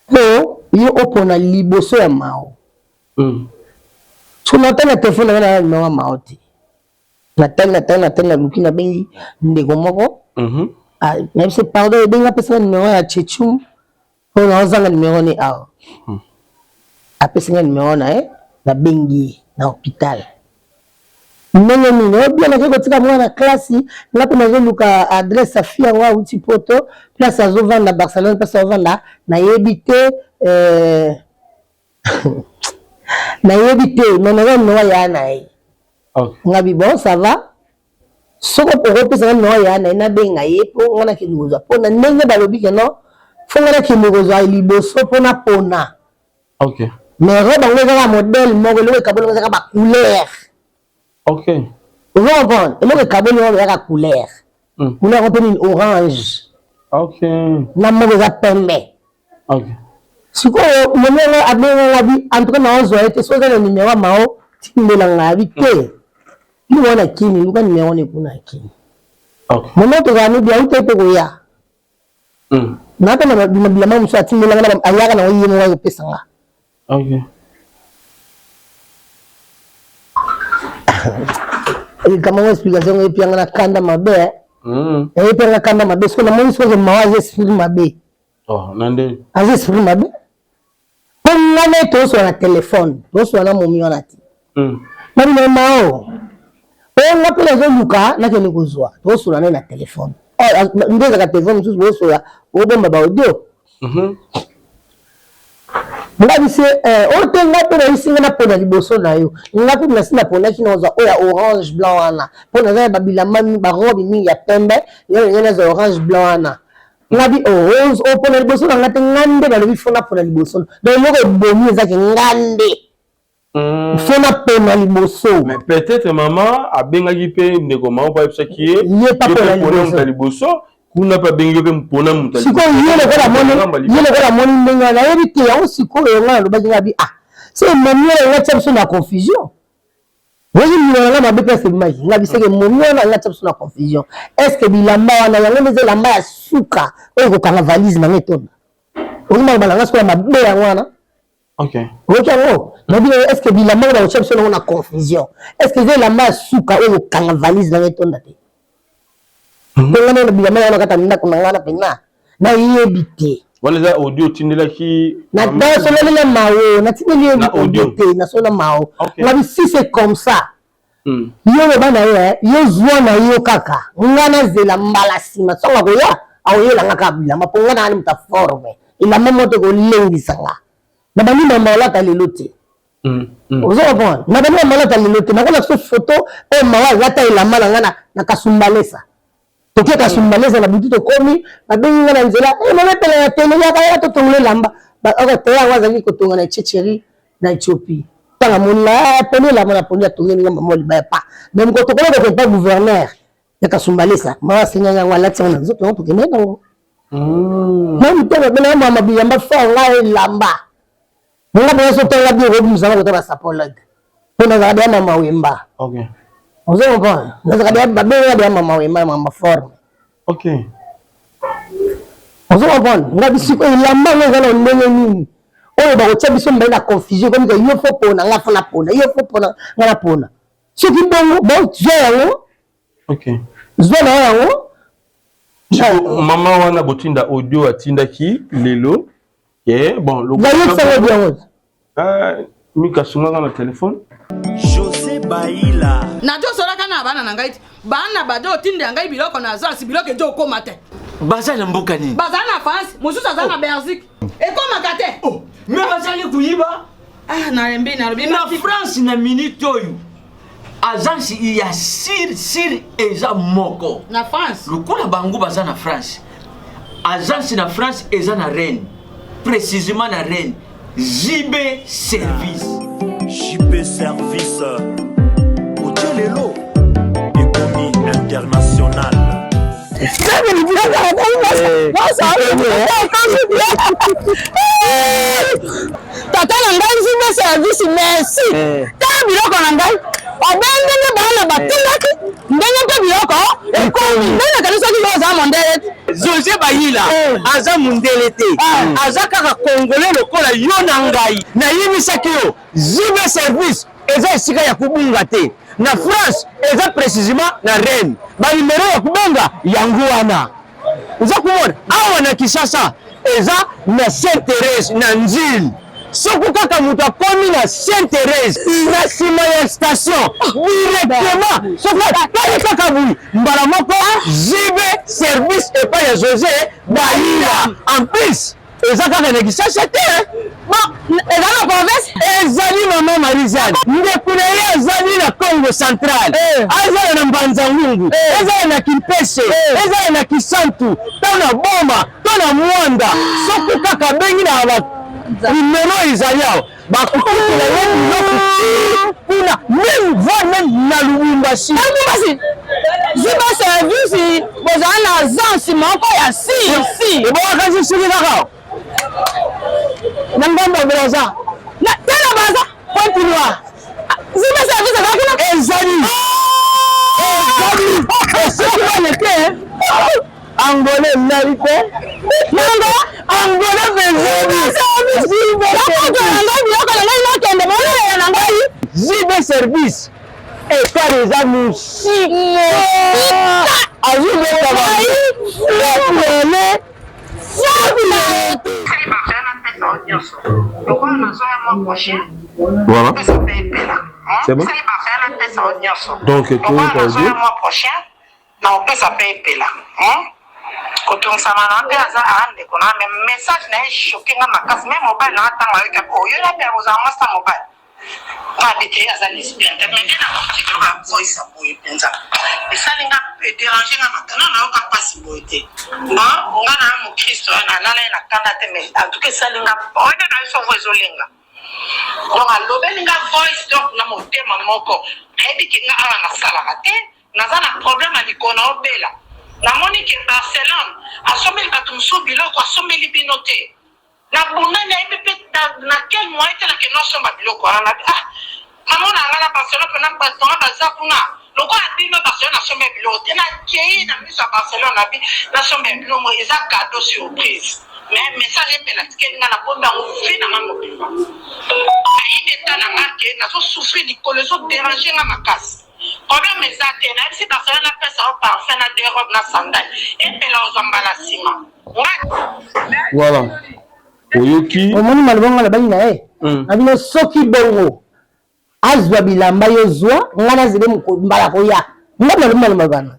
po yo opona liboso ya Mao. Soki natali na telefone na nga na numéro ya Mao te, natali natali natali, naluki, nabengi ndeko moko, nayebisi pardon ebengi apesaka numéro ya Chechum oyo naozanga numéro ne awa. Apesi nga numero na ye, nabengi ye na hopital. Ndenge nini? Oh bien nake kotika mwana na classe, nga mpe nazoluka adresse ya fille yango awuti poto, place azovanda Barcelone, place azovanda nayebi te euh, nayebi te mais naza numero ya yaya na ye. Nga bi bon ça va soki okopesa nga numero ya yaya na ye nabenga ye mpo nga nakende kozwa mpo na ndenge balobi ke non fo nga nakende kozwa liboso mpo napona. Ok. Mais robe yango eza kaka modèle moko eloko ekaboli yango eza kaka ba couleur. Ok. Ozo comprendre? Eloko ekaboli yango eza kaka couleur. Mm. Couleur yango mpe nini orange. Ok. Na moko eza pembe. Ok. Sikoyo momi yango abenga nga bi en tout cas naozwa ye te soki oza na numero ya mao tindela nga abi te. Mm. Yo wana kini luka numero ne kuna kini. Ok. Momi tozala mibi auta mpe koya. Mm. Na pe na bilamba mosusu atindela nga ayaka na ye moko akopesa nga. Okay. Likambo yango explication yango epi yanga na kanda mabe. Eh. Mm. Epi yanga kanda mabe soki namoni soki mawa aza esprit mabe. Oh, na nde. Aza esprit mabe. Po nga na ye tozosola na telefone, tozosola na momi wana te. Mm. Nabi na mao. Oyo nga mpe nazoluka nakende kozwa, tozosola naye na telefone. Oh, nde ezalaka telefone mosusu bozosola, obomba ba audio. Mm Nga bise eh, oyo te nga mpe nayisi nga napona liboso na yo nga mpe nasi naponaki nazwa oyo ya orange blanc wana mpo naza ya babilamba barobe mingi ya pembe yo ndenge nazwa orange blanc wana Nga bi oh rose oh pona liboso na nga te nga nde balobi faut na pona liboso donc eloko ebomi eza ke nga nde hmm. faut na pona liboso. Mais peut-être maman abengaki pe ndeko mama po ayebisaki ye ye pa pona liboso liboso kuna pe abengi yo pe mpona moto sikoyo ye lokola moni ye lokola moni ndenge wana nayebi te yango sikoyo nga nalobaki nga bi ah se momi oyo nga tia biso na confusion Oyebi mbuma na nga mabe place ebimaki nga biseke momi wana nga tia biso na confusion est ce que bilamba wana yango nde eza elamba ya suka oyo ekokanga valise na nga etonda okoki maloba na nga sikoyo ya mabe yango wana oyoki yango nayebi est ce que bilamba oyo bakotia biso nango na confusion est ce que eza elamba ya suka oyo ekokanga valise na nga etonda te mpo nga nano bilamba yango na kati ya ndako na nga na mpenza nayebi te wana eza audio otindelaki nasololi na mao natindeli ye audio te nasoli na mao ngabi si c'est comme ça hmm. yo loba na ye eh, yo zwa na yo kaka nga nazela mbala nsima ntango akoya akoyela nga kaka bilamba mpo nga nayani moto aforme elamba moko te kolengisa nga na bandi mama olata lelo te hmm, hmm. ozo comprendre na bandi mama olata lelo te nakola so foto oyo mawa alata elamba na nga na kasumbalesa Toke kasumbalesa na butu tokomi babengi nga na nzela eh mama epela ya tele yaka yaka totongola elamba oko te yango azalaki kotonga na Tchetcheri na Ethiopie ntango amoni nga eh, poni elamba na poni atongeli nga mama libaya pa mais mokolo tokomi kokende pa gouverneur ya kasumbalesa mama asengaki yango alati yango na nzoto yango tokende nango hmm. na motema bena mama bilamba fort nga elamba Nga mpenza soki otanga bien okobimisa nga kota ba sapologue mpo nazalaka deya mama wemba. Okay. Ozo comprendre? Nazalaka deya babenga deya mama wemba mama forme. Okay. Ozo comprendre? Nga bisiko elamba yango eza na ndenge nini? Oyo bakotia biso mibale na confusion ekomi ke yo fo pona nga fo napona yo fo pona nga napona. Soki bongo bo zwa yango. Okay. Zwa na yango. Mama wana botinda audio atindaki lelo Eh, bon, nayebisaka yo yango ah, mika sunga nga na telefone José Baila. Nazosolaka na bana na ngai ti bana bazo otindela ngai biloko na agence biloko ezo okoma te. Baza na mboka nini? Baza na France, mosusu aza na oh. Belgique. Ekomaka te. Oh, mais bazali koyiba. Ah, nalembi nalobi na France na minute oyo agence ya sir sir eza moko na France lokola bango baza na France agence na France eza na Rennes précisément na Rennes JB Service JB Service otie lelo ekomi international Tata na ngai nzimbe service merci. Eh. Tala biloko na ngai. Obe ndenge bana batindaki ndenge mpe biloko ekomi. Ndenge nakanisaki yo oza mondele te. Jose Bayila eh. aza mondele te. Eh. Aza kaka congolais lokola yo na ngai. Nayebisaki yo Zibe service eza esika ya kobunga te. Na France eza precisement na Rennes. Ba numero ya kobenga yango wana. Oza komona awa na Kinshasa eza na Sainte Therese na Nzil. Soki kaka moto akomi na Sainte Therèse na nsima ya station directement, soki atali kaka boye mbala moko JB service epai ya Jose Bayila. En plus eza kaka na Kinshasa te, bon eza na province ezali mama Marie-Jeanne ndeko na ye azali na Congo central, azala na Mbanza Ngungu, ezala na Kimpese, ezala na Kisantu to na Boma to na Mwanda, soki kaka abengi na ba numero ezali awa bakokotela ye biloko ti kuna meme voire meme na Lubumbashi. Lubumbashi ziba service bozala na agence moko ya si si ebongaka nzisili kaka na ngambo ya Brazza na te na Brazza Pointe Noire ziba service eza kuna ezali ezali soki bana te Angolais nali te nanga Angolais biloko na ngai nakende bolelela na ngai JB service ekar eza mosika azobeta baele Voilà. C'est bon? Donc, tout le Nakopesa pe epela hum kotungisama na nga pe aza aa ndeko na nga mais message na ye choque nga makasi meme mobali na nga tangu ayoki abi oyo na pe akozala mwasi na mobali nga abi te aza lesbienne te mais nde na koki koyoka voice ya boye penza esali nga e derange nga makasi nanu nayoka pasi boye te bon nga na mokristo na lala ye na kanda te mais en tout cas esali nga oyo nde na biso voix ezolenga donc alobeli nga voice donc na motema moko ayebi ke nga awa nasalaka te Naza na problème ya likolo nao bela namoni ke Barcelone asombeli batu mosusu biloko asombeli bino te na bunda nayebi pe na quel moyen te nakende osomba biloko wana na ah namona nga na Barcelone pena batu nanga baza kuna lokola bino Barcelone asombi ya biloko te nakeyi na miso ya Barcelone nabi nasomba ya bino mo eza cadeau surprise mais message epela atikeli nga na bombi yango vie na nga mobimba ayebi eta na nga ke nazo souffrir likolo ezo deranger nga makasi. Problème eza te nayebisi Barcelone napesa yo parfum na deux robes na sandale epela ozwa mbala sima nga. Voilà oyoki. Omoni maloba nga nalobaki na ye na bino soki bongo azwa bilamba yo zwa nga nazele mbala koya nga nalobi maloba wana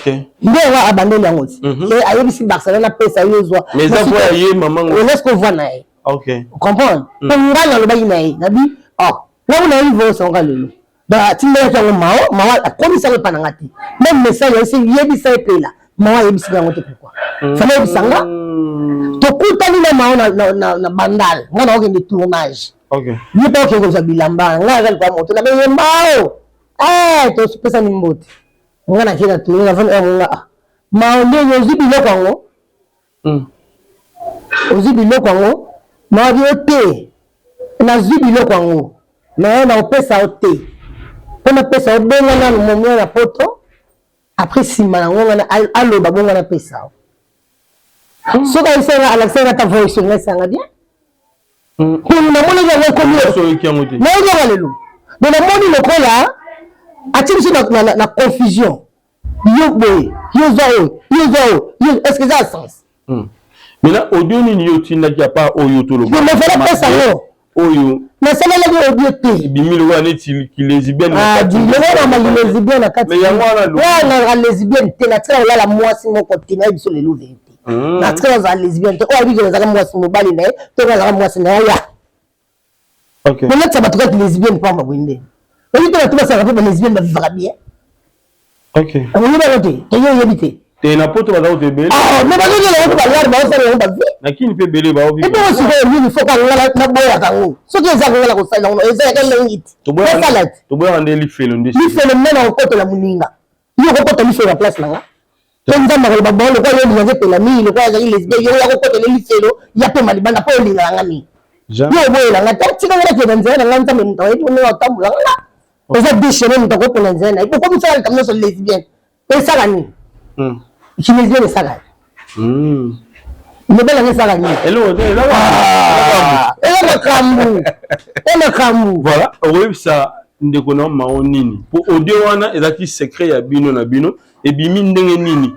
ti nde yango abandeli yango ti ke ayebisi Barcelone apesa yo zwa mais eza voix ya ye mama ngo est-ce que voix na ye ok comprendre po nga nalobaki na ye nabi oh nga kuna nayebi voice yango lelo Donc atindelaki yango mao, mao akomisi yango epa na nga te. Meme message ayebisi yebisa ye pela, mao ayebisi nga yango te pourquoi? Mm. Fallait yebisa nga. Tokutani na mao na, na, na, na bandal, nga na okende tournage. Okay. Ye pe okende kozwa bilamba, nga aza likolo moto na beye mao. Eh, tosopesani mbote. Nga na kenda tourner na vanda nga ah. Mao nde ozwi biloko yango. Ozwi biloko yango nabi yo te nazwi biloko yango mais nakopesa yo te mpo napesa yo benga nanu momia na poto après nsima yango nga aloba bongo napesa yo soki ayebisa nga alakisa nga ata voice nga esanga bien mpo namonaki yango ekomi oyoki yango te nayoki yango lelo donc namoni lokola atie biso na confusion Yo boye, yo zwa oyo, yo zwa oyo, yo est-ce que eza na sens? Maintenant audio nini yo otindaki à part oyo toloba? Mais fallait pesa yango. Oyo. Nasalelaki audio te. Ebimi lokola neti ki lesbienne. Ah, di lokola ma lesbienne na kati. Mais yango wana lo. Wana lesbienne te, natikala kolala mwasi moko te, nayebi biso lelo verite. Natikala kozala lesbienne te. Oyo ayebi ke nazalaka mwasi mobali na ye, to nazalaka mwasi na ye ya. Okay. Bolatisa bato kaka lesbienne pamba boye nde. Oyebi te bato basalaka mpe ba lesbienne bavivaka bien. Okay. Oyebi yango te, to yo oyebi te. Te na poto baza koto ebele. Ah, mais bazozela yango balare bazosala yango bavie. Na kini mpe ebele baovi. Ebongo sikoyo nini fo kaka nga naboyaka yango. Soki eza nga na kosala yango eza yaka elengi te. Nasala te. Toboyaka nde lifelo nde. Lifelo nde na kokotela moninga. Yo okokota lifelo na place na nga. To Nzambe akoloba bon lokola yo olingaka epela mingi lokola azali lesbien yo oya kokotela lifelo ya pema libanda mpo olingaka nga mingi. Yo oboyela nga te tika nga nakende na nzela na nga Nzambe moto ayebi ndenge atambola nga. Eza deux chemin moto akopona nzela na ye. Bokomisaka likambo nyonso lesbienne. Esala nini? Ki lesbienne esala nini? Lobela nga esala nini? Eloko te, eza eza makambo. Eza makambo. Voilà, okoyebisa ndeko na mao nini? Po audio wana ezalaki secret ya bino na bino, ebimi ndenge nini?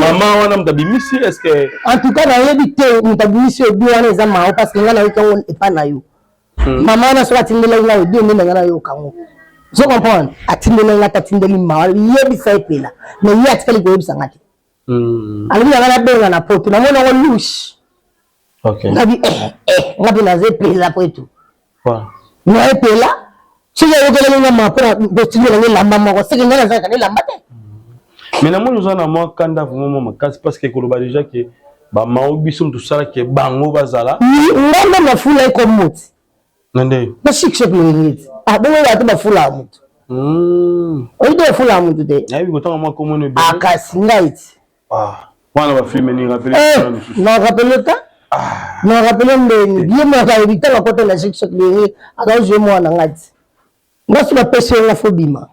Mama wana moto abimisi est-ce que En tout cas nayebi te moto abimisi audio wana eza mao parce que nga nayoki yango epa na yo. Mama wana soki atindelaki ngai audio nde ndenge nayoka yango. Ozo comprendre? Atindelaki ngai te, atindeli mawa, yebisa ye Epela. Mais ye atikali koyebisa ngai te. Alobi na ngai nabenga na poto, namoni yango louche. Ngabi eh eh, nga mpe naza Epela après tout. Na Epela, soki ayokelaki nga mawa mpona kotindela nga elamba moko, seke ngai nazalaka na elamba te. Mais namoni oza na mwa kanda vraiment mwa makasi parce que koloba déjà que bamao biso moto tosalaki bango bazala. Nga nde nafula ye comme moti. Na nde? Na chic choc loyenge ti. Ah bongo bato bafulaka moto. Oyebi te bafulaka moto te. Nayebi kotanga mwa kombo na ebele. Ah kasi ngai ti. Ah wana ba filme ni rappele eh, na rappele ta. Na rappele ndeni. Ye moko ayebi ntango akota na chic choc loyenge akaojoue mwana ngai ti. Nga soki bapesi yo nga fo bima.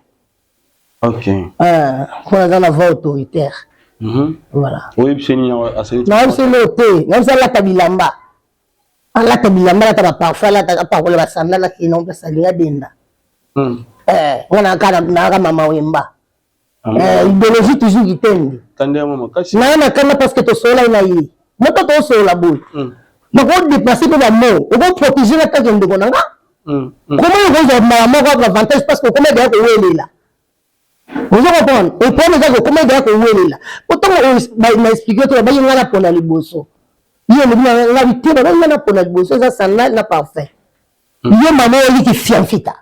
Ok. Mpo naza na voix autoritaire. Voilà. Oyebisi nini asali? Nayebisi eloko te. Nayebisi alata bilamba. Alata bilamba, alata ba parfum, alata apakola ba sandale akende nango place alingi adenda. Eh, nga nayaka nayaka mama wemba. Eh, idéologie toujours kitendi. Kanda yango makasi. Naya na kanda parce que tosololaki na ye. Moto tosolola boye. Nako dépasser mpe ba mots. Oko protéger nga tant que ndeko na nga. Comment okozwa mbala moko avantage parce que okoma deya kowelela. Ozo comprendre? Et problème eza kokoma deya kowelela. Po ntango na expliquer to babangi nga na pona liboso. Ye olobi na nga te babangi nga na pona liboso eza sandale na parfum. Yo mama oliki fianfita.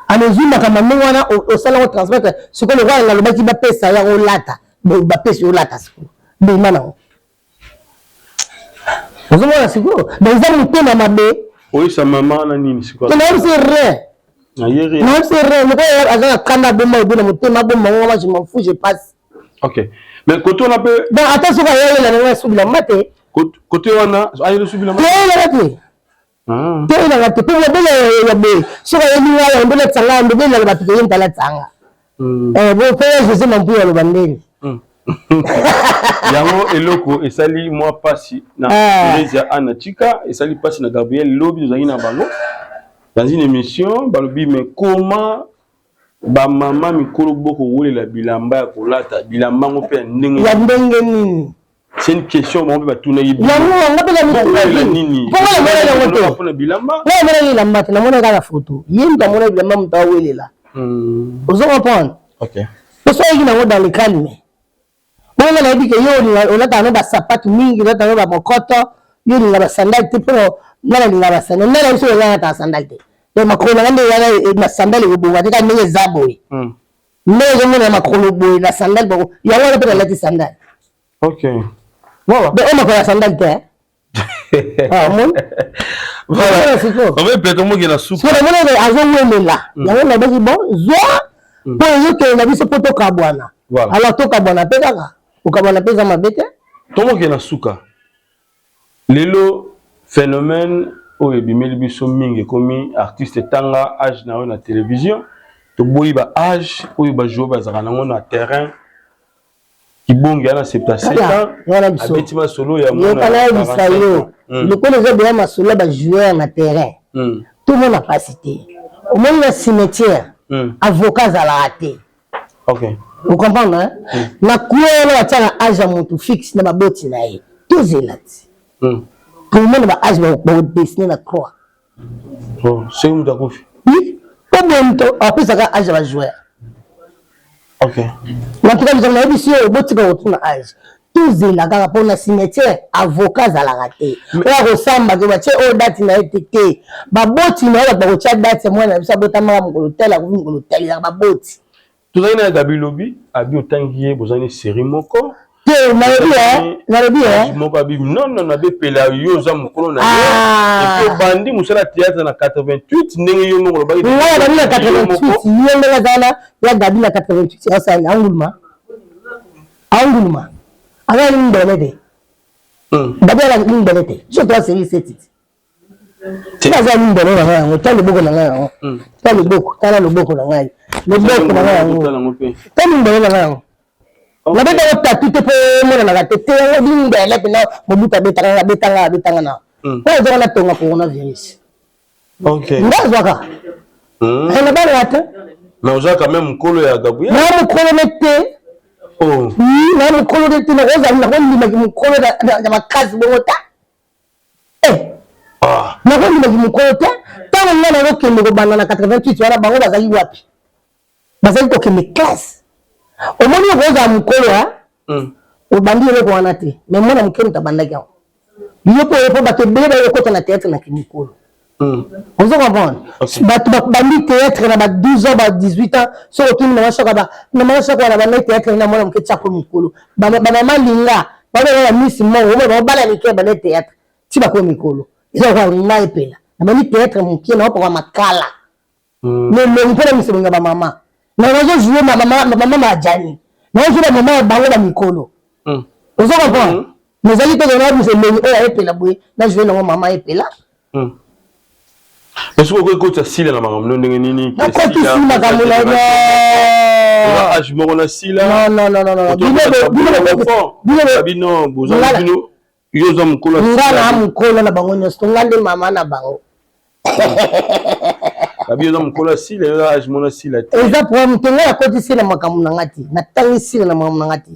Alozwi makambo ndenge wana osala yango transmettre sikoyo lokola nalobaki bapesa yango olata bapesi olata sikoyo bima nango ozomona sikoyo donc eza motema mabe. Oyebisa mama na nini sikoyo? Nayebisi rien. Nayebisi rien lokola aza na kanda abomba ebe na motema abomba ngo moi je m'en fous je passe. Ok mais kote wana mpe donc ata soki ayelela na ngai asubila mba te. Kote wana ayele subila mba te. Toyelaka te mpo mobele ya boye soki ayebi ngai yango nde latisa ngai ndobelaka bato toye moto alatisa nga mpo ya José Mampuya aloba ndeni. Yango eloko esali mwa mpasi na Theresia Anna Chika, esali mpasi na Gabriel lobi tozalaki na bango dans une émission balobi mais comment bamama mikolo bokowelela bilamba ya kolata bilamba yango mpe ya ndenge ya ndenge nini? C'est une question bango mpe batunaki bino. Yango nga mpe na mituna nini? Mpo nga namonaki yango te. Mpona bilamba? Nga namonaki elamba te, namonaki kaka photo. Ye moto amonaki bilamba moto awelela. Ozo comprendre? Ok. Po soki ayaki nango dans le calme. Bongo nga nayebi ke yo olataka no ba sapatu mingi, olataka no ba mokoto, yo olinga ba sandale te mpo nga nalinga ba sandale. Nga nayebi soki nga nalataka sandale te. Donc makolo na nga nde wana na sandale ekobonga te kaka ndenge eza boye. Nde ozomona makolo boye na sandale boko yango wana mpe nalati sandale. Ok. Voilà. Donc oyo makolo ya sandale te. Ah, omoni? Voilà. Sikoyo mpe na suka. Sikoyo namoni azowelela. Yango nalobaki bon zwa mpo ezokende na biso mpo tokabwana. Alors tokabwana mpe kaka. Kokabwana mpe eza mabe te. Tomoke na suka. Lelo phénomène oyo ebimeli biso mingi ekomi artiste tanga âge na yo na télévision toboyi ba âge oyo ba joueur bazalaka nango na terrain kibonge ana 77 ans abeti masolo ya mwana nayebisa yo lokola eza deya masolo ya ba joueur na terrain tomona mpasi te omoni na cimetière avocat azalaka te. Ok. Vous comprenez hein? Na coin wana batiaka âge ya motu fixe na baboti na ye. Tozela ti. Tomona ba âge bakodessine na croix. Oh, soki moto akufi. Oui. Po boye moto apesaka âge ya ba joueur. Ok. En tout cas, biso nayebisi yo botika kotuna âge. Tozela kaka mpo na cimetière avocat azalaka te. Oyo akosamba ke batie oyo date na ye te te. Baboti na ye bato bakotia date ya mwana na biso abotamaka mokolo tel akufi mokolo tel ezalaka baboti. Tozali na Gabi lobi abi otangi ye bozali na série moko. Te nalobi eh nalobi eh. Moko abi non non nabe pela yo oza mokolo na yo. Et puis obandi mosala théâtre na 88 ndenge yo moko olobaki. Ngai nabandi na 88 ye ndenge aza wana ya Gabi na 88 asali anguluma. Anguluma. Aza na limbele te. Gabi aza na limbele te. Je dois série 7. Tika aza limbele na ngai yango, tala loboko na ngai yango. Tala loboko, tala loboko na ngai. Loboko na ngai yango. Tala limbele na ngai yango. Nabetaka tatu te mpo emonanaka te te yango limbele mpena Mobutu abetaka nga abetanga abetanga na. Mpo azwaka na tonga coronavirus. Nga azwaka. Nabangaka te. Mais oza quand même mokolo ya Gabriel. Na mokolo ne te. Na mokolo ne te nakozala nakondimaki mokolo ya makasi bongo ta. Eh. Nakondimaki mokolo te. Ntango ngai nazokende kobanda na 88 wana, bango bazali wapi? Bazali kokende classe. Omoni okozala mokolo a obandi eloko wana te, mais mwana moke moto abandaki yango. Yo mpe oye mpo bato ebele baye kokota na théâtre na kimokolo. Ozo comprendre? Bato babandi théâtre na ba 12 ans, ba 18 ans, soki otuni mama Shaka ba na mama Shaka wana bandaki théâtre na mwana moke tiako mokolo. Ba mama Linga, ba ba misi mongo, ba ba bala mike bandaki théâtre. Ti bakomi mikolo. Eza lokola ngai epela. Nabandi théâtre moke na opaka makala. Na elongi mpo na miso ya ba mama. Na nazo jouer ma mama mama Majani. Na jouer ba mama ya bango ba mikolo. Ozo comprendre? Mais ezali te na biso elongi oyo epela boye na jouer nango mama epela. Mais soki okoki kotisa Sila na makambo no ndenge nini? Nakotisi makambo na yo. Âge moko na Sila. Non non non non. Bino bino bino boza bino yo oza mokolo. Nga na mokolo na bango nyonso, nga nde mama na bango. Babi oza mokolo ya Sila, yo âge moko na Sila te. Eza problème te, nga nakoti Sila makambo na nga te, natangi Sila na makambo na nga te.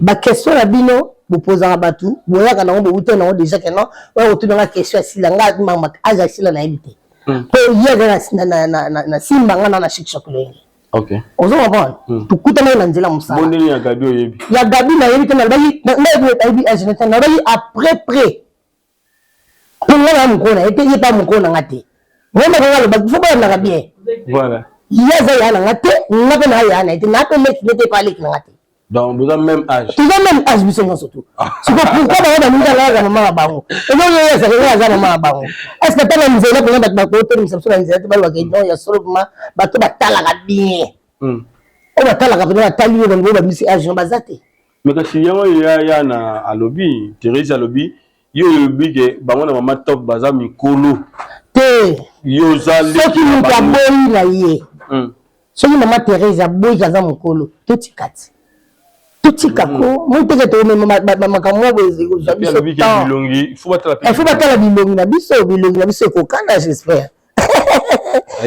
Ba question na bino bopozaka bato, boyaka nango, bowuta nango déjà ke non, oya kotuna nga question ya Sila, nga mama âge ya Sila nayebi te. Po ye aza na simba nga na na Chic Choc Loyenge. Okay. Ozo comprendre? Tokutanaki na nzela mosala. Bon ndenge ya Gabi oyebi. Ya Gabi nayebi te, nalobaki nayebi âge na te, nalobaki après près. Po nga na mokolo na ye te, ye pa mokolo na nga te. Nga moko nga alobaki faut bolandaka bien. Voilà. Ye aza ya na nga te, nga pe na ya na ye te, na pe leki ne te pa leki na nga te. Donc boza même âge. Toza même âge biso nyonso tout. Siko pourquoi bango balingi alaka mama na bango? Eloko oyo ezalaka nga aza mama na bango. Est ce que ata na nzela mpenza bato bakotelemisa biso na nzela te balobaka non ya solo vraiment bato batalaka bien. Oyo batalaka mpenza batali yo bango babimisi âge no baza te. Mais kasi yango ya ya na alobi Therese alobi yo olobi ke bango na mama top baza mikolo. Te. Yo oza soki moto aboyi na ye. Soki mama Therese aboyi aza mokolo totika ti. Totika ko moi teke tomema makambo moko ekozwa biso temps. Il faut batala bilongi na biso, bilongi na biso ekokana j'espère.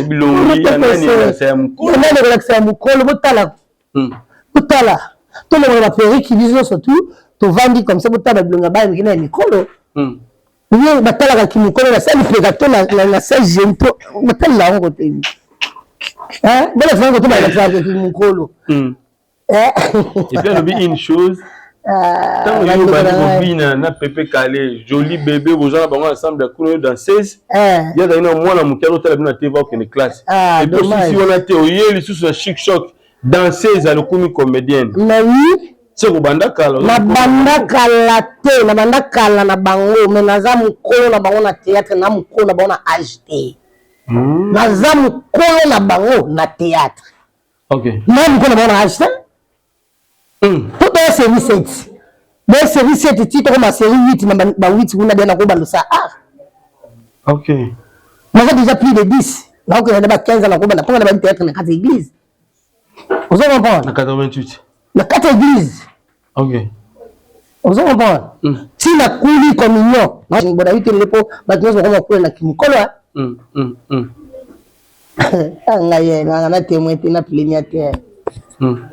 Bilongi ya nani elakisa ya mokolo botala. Botala tolongola ba perruque biso nyonso tout tovandi comme ça botala bilongi ya bana mike na ya mikolo. Ye batalaka kimokolo na sali peka to na sa jeune to batalela yango kote bolakisa yango kote balakisaka kimokolo. Et puis alobi une chose, ntango yo obandi kobina na Pepe Kale, joli bébé, boza na bango ensemble ya kuna yo danseuse, ye azali na mwana moke azotala bino na TV akokende classe. Et puis osisi wana te, oye lisusu na Chic Choc, danseuse alokomi comédienne. Mais oui. Se kobanda kala. Nabanda kala te, nabanda kala na bango, mais naza mokolo na bango na théâtre, na mokolo na bango na âge te. Naza mokolo na bango na théâtre. Okay. Na mokolo na bango na âge te. Po toya série 7. Boya série 7 ti tokoma série 8 na ba 8 kuna bien nakobanda osala art. Okay. Naza déjà plus de 10. Nakokende na ba 15 ans nakobanda mpo nga na ba théâtre na kati ya église. Ozo comprendre? Na 88. Na kati ya église. Ok. Ozo comprendre? Ti na kuli communion. Bona yi te mpo bato nyonso bakoma kula na kimokolo. Ngai ye nanga na témoin te na plenia te.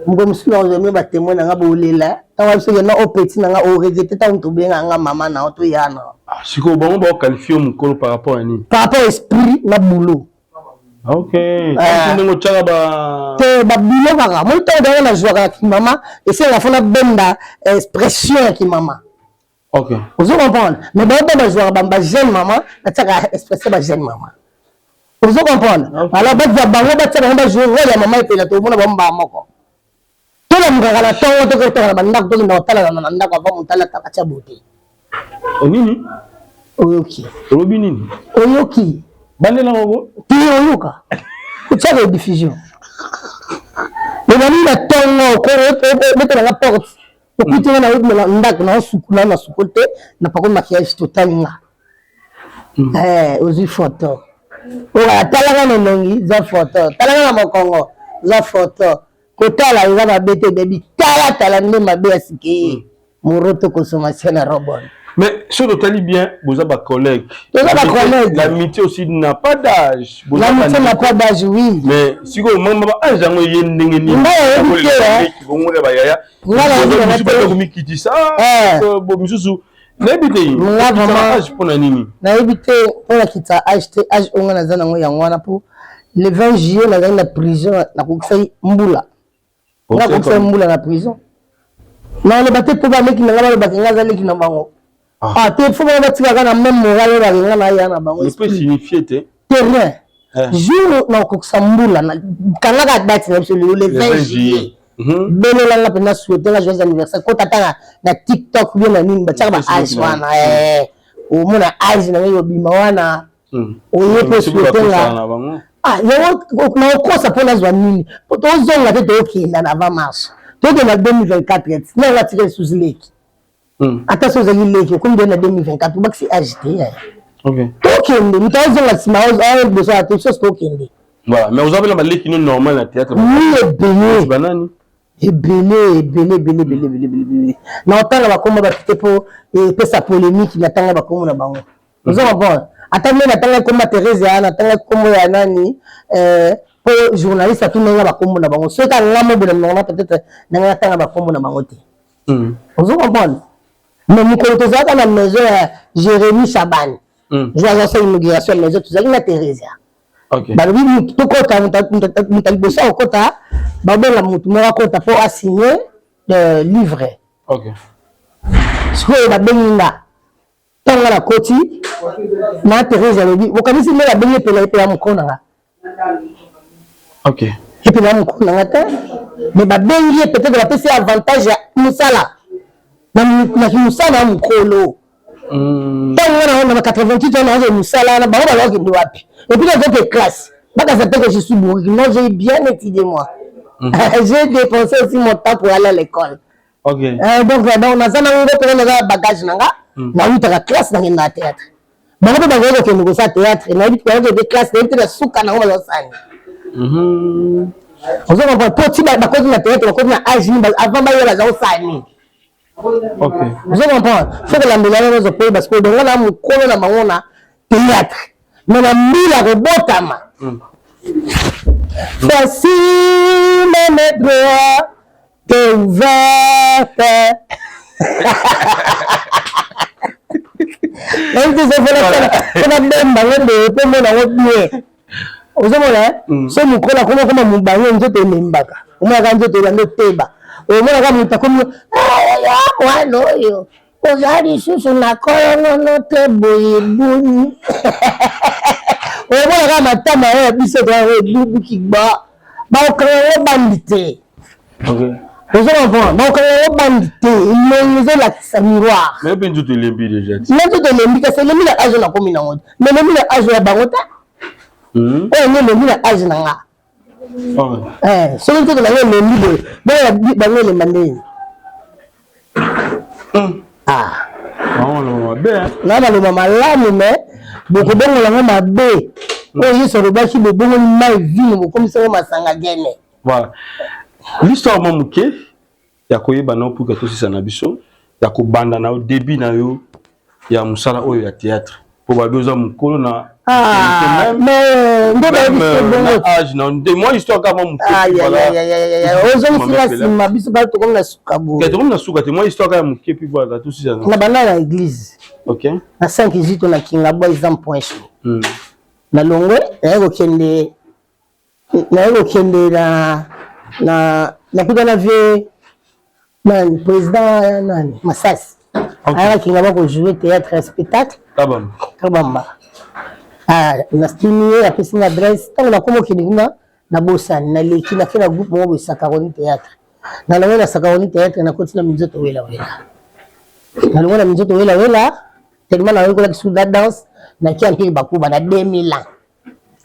Moko mosusu na ozwa ba témoin nanga bolela. Ntango biso ke na o petit nanga o regrette ntango tobenga nga mama na to ya na. Sikoyo bango ba qualifier mokolo par rapport à nini? Par rapport esprit na boulot. Ok. Ndenge otyaka ba te babilo kaka moi ntango bango nazwaka na kimama esenga fo nabenda expression ya kimama. Ok. Ozo comprendre? Mais bango mpe bazwaka ba jeune mama natiaka expression ba jeune mama. Ozo comprendre? Alors bazwa bango batia bango bajoue role ya mama epela tomona bango mbala moko. Tolamukaka na ntongo tokotaka na bandako tokenda kotalana na ndako avant moto alata atia beauté. Nini? Oyoki. Olobi nini? Oyoki. Bandela ngo. Te oyoka. Otiaka diffusion. Obandi na ntongo obetela nga porte. Okuti nga na na ndako na sukula na sukul te na pakoli maquillage total nga. Eh, ozwi photo. Oyo talaka na elongi za photo. Talaka na mokongo za photo. Kotala eza mabe te baby. Tala tala nde mabe ya sike. Moroto consommation na robot. Mais si totali bien, boza ba collègues. Toza ba collègues. L'amitié aussi n'a pas d'âge. L'amitié n'a pas d'âge, oui. Mais sikoyo mama ba âge yango ye ndenge nini? Nga nayebi te. Bongo ba yaya. Nga nayebi te. Komikitisa. Bo misusu. Nayebi te. Nga vraiment âge pona nini? Nayebi te pona kita âge te âge oyo nga naza nango yango wana po le 20 juillet nazali na prison nakokisaki mbula. Nga nakokisaki mbula na prison. Naloba te po baleki na nga balobaka nga aza leki na bango. Ah, ah te faut bango batikaka na même moral oyo balobaka nga naya na bango. Ne peut signifier te. Te rien. Eh. Jour nakokisa mbula kangaka date na biso lelo le 20 juillet. Mhm. Belela nga mpenza souhaite nga joyeux anniversaire kota ata na tiktok bien na nini batiaka ba age wana eh. Omona age na ngai obima wana hmm. oye mpe souhaite nga ah yango nakokosa mpo nazwa nini mpo tozonga te tokenda na avant marche tokenda 2024 na yango atika lisusu leki hmm. Ata so ozali leki okomi deya na 2024 obakisi age te. Tokende moto azonga nsima liboso ya te biso tokende. Voilà, mais oza mpe na baleki no normal na théâtre? Oui, ebele. Banani? Ebele, ebele, ebele, ebele, ebele, ebele. Na otanga bakombo bato te mpo epesa polémique. Natanga bakombo na bango, oza comprendre? Ata nde natangaki kombo ya Therese ya, natangaki kombo ya nani mpo journaliste atunaki nga bakombo na bango. Soki kaka nga mobela monoko na peut-être nanga natanga bakombo na bango te, ozo comprendre? Mais mokolo tozalaka na maison ya Jérémie Chabane, jour azasala inauguration ya maison, tozalaki na Thérésia. Balobi mutu tokota, moto ya liboso akokota, babenga motu moko akota mpo asigne livre. Sikoyo babengi nga. Ntango nga nakoti na Therese alobi bokanisi nde babengi epela epela mokolo na nga. Epela mokolo na nga te, mais babengi ye peut-être bapesi ye avantage ya mosala na mosala ya mokolo. Ntango nga na 88 wana nazoke mosala wana, bango bazakokende wapi? Et puis nazoke classe, bakasa te que je suis bourrique. Non, j'ai bien étudié, moi. J'ai dépensé aussi mon temps pour aller à l'école. Donc naza nango mpenza, naza na bagage na nga. Nawutaka classe, nakenda na théâtre. Bango mpe bazali kokende kosala théâtre, nayebi bazokende classe, nayebi te na suka nango bazosani. Ozo comprendre? Po ti bakoti na théâtre, bakoti na age nini? Avant baya baza kosala nini? Ozo comprendre? Faut kolandela wana nyonso po parce que donga na mokolo na bango na théâtre, mais na mbila kobotama. Voici mes droits, t'es ouverte. Nayebi te mpona bemba ngo boye mpo mona yango bien. Ozomona so mokolo akoma koma mobange, nzoto elembaka, omonaka nzoto elanda oteba, omonaka moto akomi mwana oyo oza lisusu na kolongono te boye boni. Omonaka matama oyo ya biso toyango ebubuki ba bakokanga yango bandi te. Ozo comprendre? Bakokanga yango bandi te, elongi ezolakisa miroir. Mais mpe nzoto elembi déjà. Na nzoto elembi, kasi elembi na age nakomi nango te, mais elembi na age ya bango te. Oyo nde elembi na age na nga. Soki nzoto nango elembi boye, bongo bango elemba ndeni? Na baloba malamu, mais bokobongola yango mabe. Oyo Yesu alobaki, bobongoli mai vino, bokomisa yango masanga gene. Voilà l'histoire mwa moke ya koyeba na yo pour que tosisa na biso ya kobanda na yo début na yo ya mosala oyo ya théâtre, po babi oza mokolo na nde âge na nde mwa histoire kaka mwa moke. Ozongisila nsima, biso baa tokomi na suka boye. Tokomi na suka te, mwa histoire kaka ya moke, puis voilà, tosisa. Na banda na église na 5 zito na Kingabwa, exemple point chaud. Na longwe, naye kokende na nakuta na vieux nani, président nani, Masasi, ayaka Kingabwa kojouer théâtre ya spectacle. Kabamba. Nastimi ye, apesi nga adresse. Ntango nakoma okende kuna, nabosani, naleki, nake na groupe moko boye, Sakaroni Théâtre. Nalongwe na Sakaroni Théâtre, nakoti na Minzoto Welawela. Nalongwe na Minzoto Welawela, tellement nayekolaki sur la danse, naki Empire Bakuba na 2000 ans.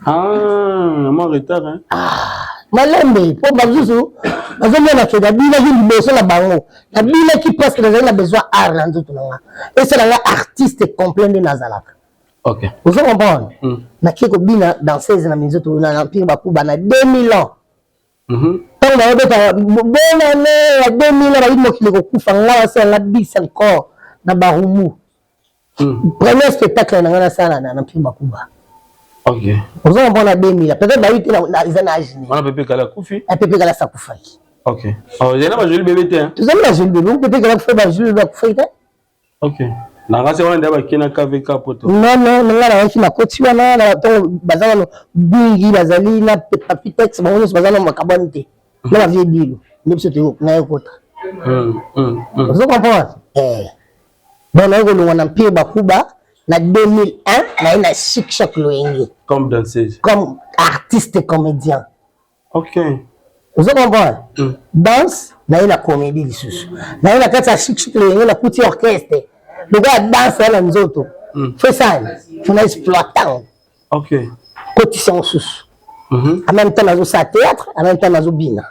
Ah, mwa retard hein? Ah, malembe, mpo bamosusu bazomona ke nabinaki liboso na bango. Nabinaki parce que nazali na besoin art na nzoto na nga, esala nga artiste complet nde nazalaka. Ozo comprendre? Nakie kobina danseuse na Minzoto na Empire Bakuba na 2000 ans. Ntango bayobeta bonane ya 2000 ans, bayi mokili kokufa, nga basala nga bis encore na Barumu. Premier spectacle na nga nasala na Empire Bakuba. Ozo comprendre? Na 2000, peut-être bayi te eza na age. Wana Pepe Kala akufi? Pepe Kala sakufaki. Ok, oh, ezali na bajoli bebe te? Tozali na joli bebe. Pepe Kala akufi, bajoli bebe akufaki te. Ok. Na kasi wana nde bakei na KVK poto. Non non, nga nayaki nakoti wana na ntango baza nano bingi bazali na papi tex bango nyonso baza nano bakabwani te na bavie bilo nde biso toyo naye kota. Ozo comprendre? Eh. Donc naye kolongwa na Empire Bakuba na 2001 naye na Chic Choc Loyenge. Comme danseuse. Comme artiste comédien. Ok. Ozo comprendre? Mm. Danse naye na comédie lisusu. Naye na kati ya chic chic loyenge na kuti orchestre. Lokola danse ya na nzoto. Mm. Faut ça, faut na exploiter. Ok. Kotisa mosusu. Mm -hmm. En même temps nazo sa théâtre, en même temps nazo bina.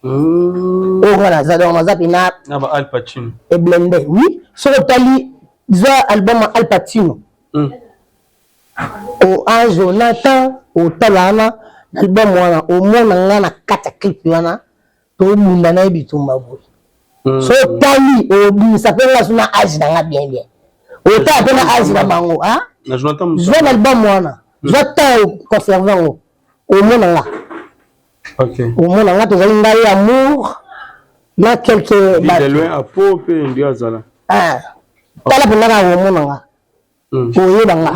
Mm. Oyo nga naza donc naza pena na ba Al Pacino. Eblende. Oui, soki otali zwa album ya Al Pacino. Mm. O a Jonathan otala wana na album wana omona nga na kati ya clip wana tobunda na ye bitumba boye mm. so otali obimisa mpe nga so na age na nga bien bien otala mpe na age na bango zwa na album wana mm. zwa temps conserve yango omona nga omona nga tozali ngai amour na quelque ah, tala mpenza kaka omona nga Hmm. Oyeba nga.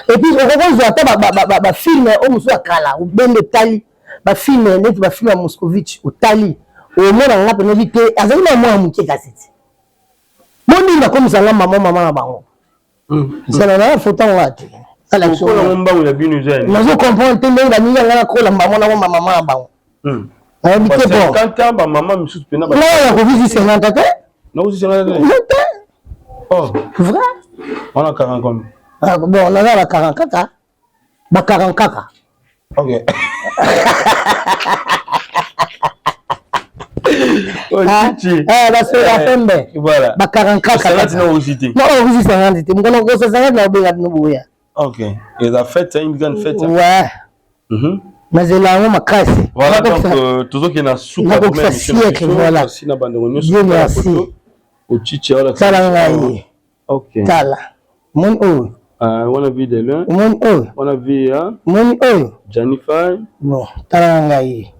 Et puis okoki kozwa ata bafilme oyo mosusu ya kala obende otali bafilme neti bafilme ya Moscovitch otali omona nga mpenza obi te azali na mwana moke kasi ti bondini bakomisa nga mama mama na bango hmm. zala na foto yango te nazo comprendre te ndenge baningi nga nakola mama na mama na bango hmm. nayebi te bon nakokisi 50 te Nakosi 50 te. Oh. Vrai? On a 40 combien? Ah, bon, on a 40 kaka. Ba 40 kaka. Ok. Ah, basola eh, pembe. Voilà. Ba 40 kaka. 50 na osi te. Non, osi 50 te. Mokolo kosa 50 na obenga bino boya. Ok. Et la fête, c'est une grande fête. Ouais. Mm -hmm. nazela yango makasi. Voilà donc euh, tozokende na suka nakokisa siècle voilà. Na bandeko nyonso. Dieu merci. Ochichi awa tala ngai. Ok. Tala. Omoni oyo. Ah, wana vie de loin. Omoni oyo. Wana vie ya. Omoni oyo. Jennifer. Bon, tala ngai.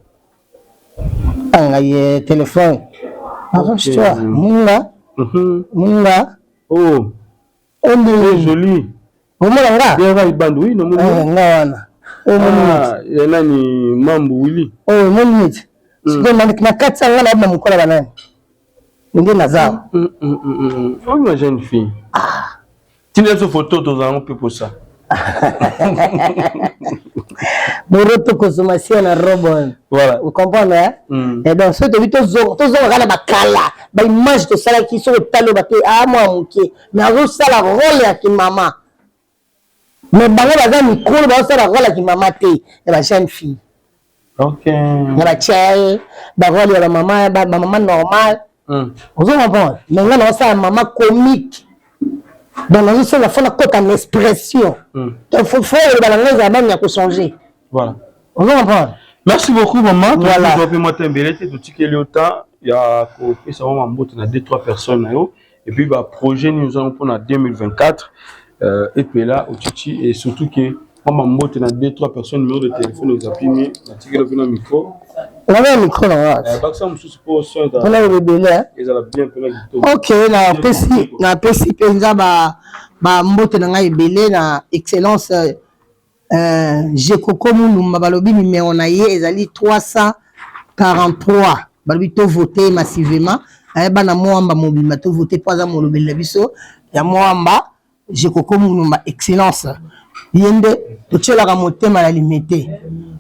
Tala ngai eh, téléphone. Arrange-toi. Munga. Munga. Oh. Très joli. Omona nga? Bien nga ibandu oui namoni. Eh, nga wana. Omoni ah, ya nani mambu Willy. Oh, omoni neti. Hmm. Sikoyo na kati ya nga na mokola banani. Nde naza. Hmm, hmm, Oyo ma jeune fille. Ah. Tinda biso photo tozala ngo mpe posa. Moroto consommation na robe wana. Voilà. Vous comprenez hein? Mm. Et donc soki tobi tozonga kaka na bakala ba image tosalaki soki otali oyo bate ah mwa moke mais azosala role ya kimama mais bango baza mikolo bazosala role ya kimama te ya ba jeune fille. Ok. Ya ba tchel, ba role ya ba mama ba mama normal. Mm. Ozo comprendre? Mais nga nazosala mama comique. Donc nazosala fo nakota na expression. Mm. Donc fo fo oloba na ngai ezala nani ya kochanger. Voilà. Ozo comprendre? Merci beaucoup maman. Voilà. Tozo pe mwa mbele te totikeli yo temps ya kopesa mwa mbote na 2 3 personnes na yo et puis ba projet nini oza mpona 2024 euh, epela ochichi et surtout que mwa mbote na 2 3 personnes numéro de téléphone eza pimi natikeli mpe na micro naza na micro na nga eh, bakisa mosusu mpo son mpona ebele ezala bien mpona kitoko ok napesi napesi mpenza ba bambote na ngai ebele na excellence euh, Jekoko Mulumba balobi numero na ye ezali 343 balobi to vote massivement eh, bana Moamba mobimba to vote mpo aza molobeli na biso ya Moamba Jekoko Mulumba excellence ye nde totyelaka motema na limete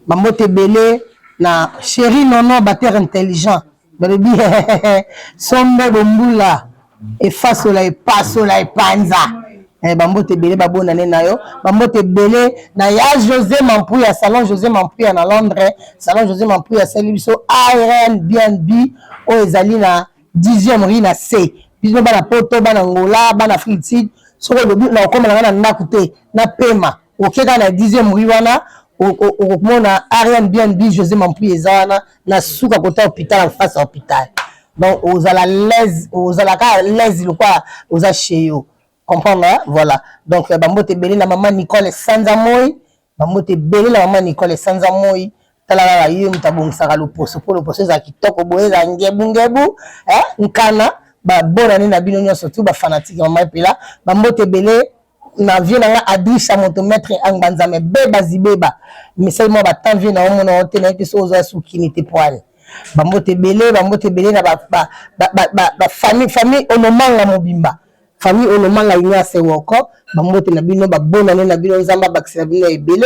bambote ebele na chéri nono batteur intelligent balobi sombe bombula efasola epasola epanza eh, bambote ebele babonane na yo bambote ebele na ya josé mampuya salon josé mampuya na londres salon josé mampuya asali biso arnbnb oyo ezali na 10e rue na c biso bana poto bana ngola bana afrique du sud soki olobi na okoma na ngai na ndako te na pema oke kaka na 10e rue wana okomona Airbnb José Mampuya eza wana na suka kota hôpital en face ya hôpital donc ozala l'aise ozala kaka l'aise lokola oza chez yo comprendre hein? voilà donc euh, bambote ebele na mama Nicole Sanza Moi bambote ebele na mama Nicole Sanza Moi tala kaka ye moto abongisaka loposo mpo loposo ezala kitoko boye ezala ngebungebu eh? nkana Ba bonne année na bino nyonso tout ba fanatique ya mama Epela. Ba mbote ebele na vie na nga Adrisha moto maître Angba Nzame beba zibeba. Misali mwa ba temps vie na omona yo te na ye te so oza sukini te poil. Ba mbote ebele, ba mbote ebele na ba ba ba ba, ba, ba famille famille Onomanga mobimba. Famille Onomanga Ignace Woko, ba mbote na bino, ba bonne année na bino, Nzambe abakisela bino ebele.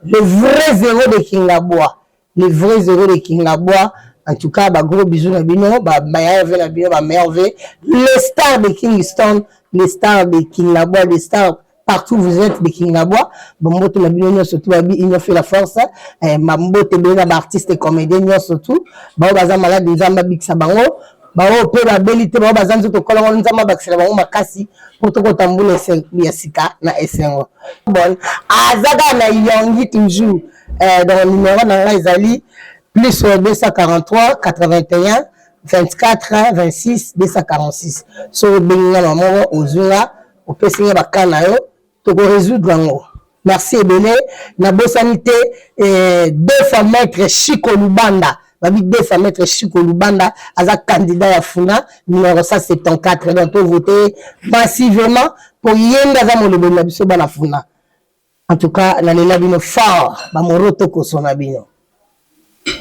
Le vrai zero de Kingabwa. Le vrai zero de Kingabwa. En tout cas, ba gros bisous na bino, ba meilleurs vœux na bino, ba meilleurs vœux. Les stars de Kingston, les stars de Kingabwa, les stars partout vous êtes de Kingabwa. Ba mbote na bino nyonso tout babi union fait la force. Eh, ba mbote ebele na ba artistes et comédiens nyonso tout. Ba baza malade Nzambe abikisa bango. Ba oyo pe babeli te, ba oyo baza nzoto kolongono Nzambe abakisela bango makasi po tokota mbula ya sika na esengo. Bon, aza kaka na yongi toujours. Eh, donc numéro na ngai ezali plus 243 81 24 26 246. Soki obengi nga na moko ozwi nga, opesi nga ba cas na yo, toko résoudre yango. Merci ebele. Nabosani te eh, deux fois maître Chico Lubanda. Babi deux fois maître Chico Lubanda aza candidat ya Funa numéro 174. Donc to voter massivement pour ye nde aza molobeli na biso bana Funa. En tout cas, nalela bino fort, ba moro tokoso na bino.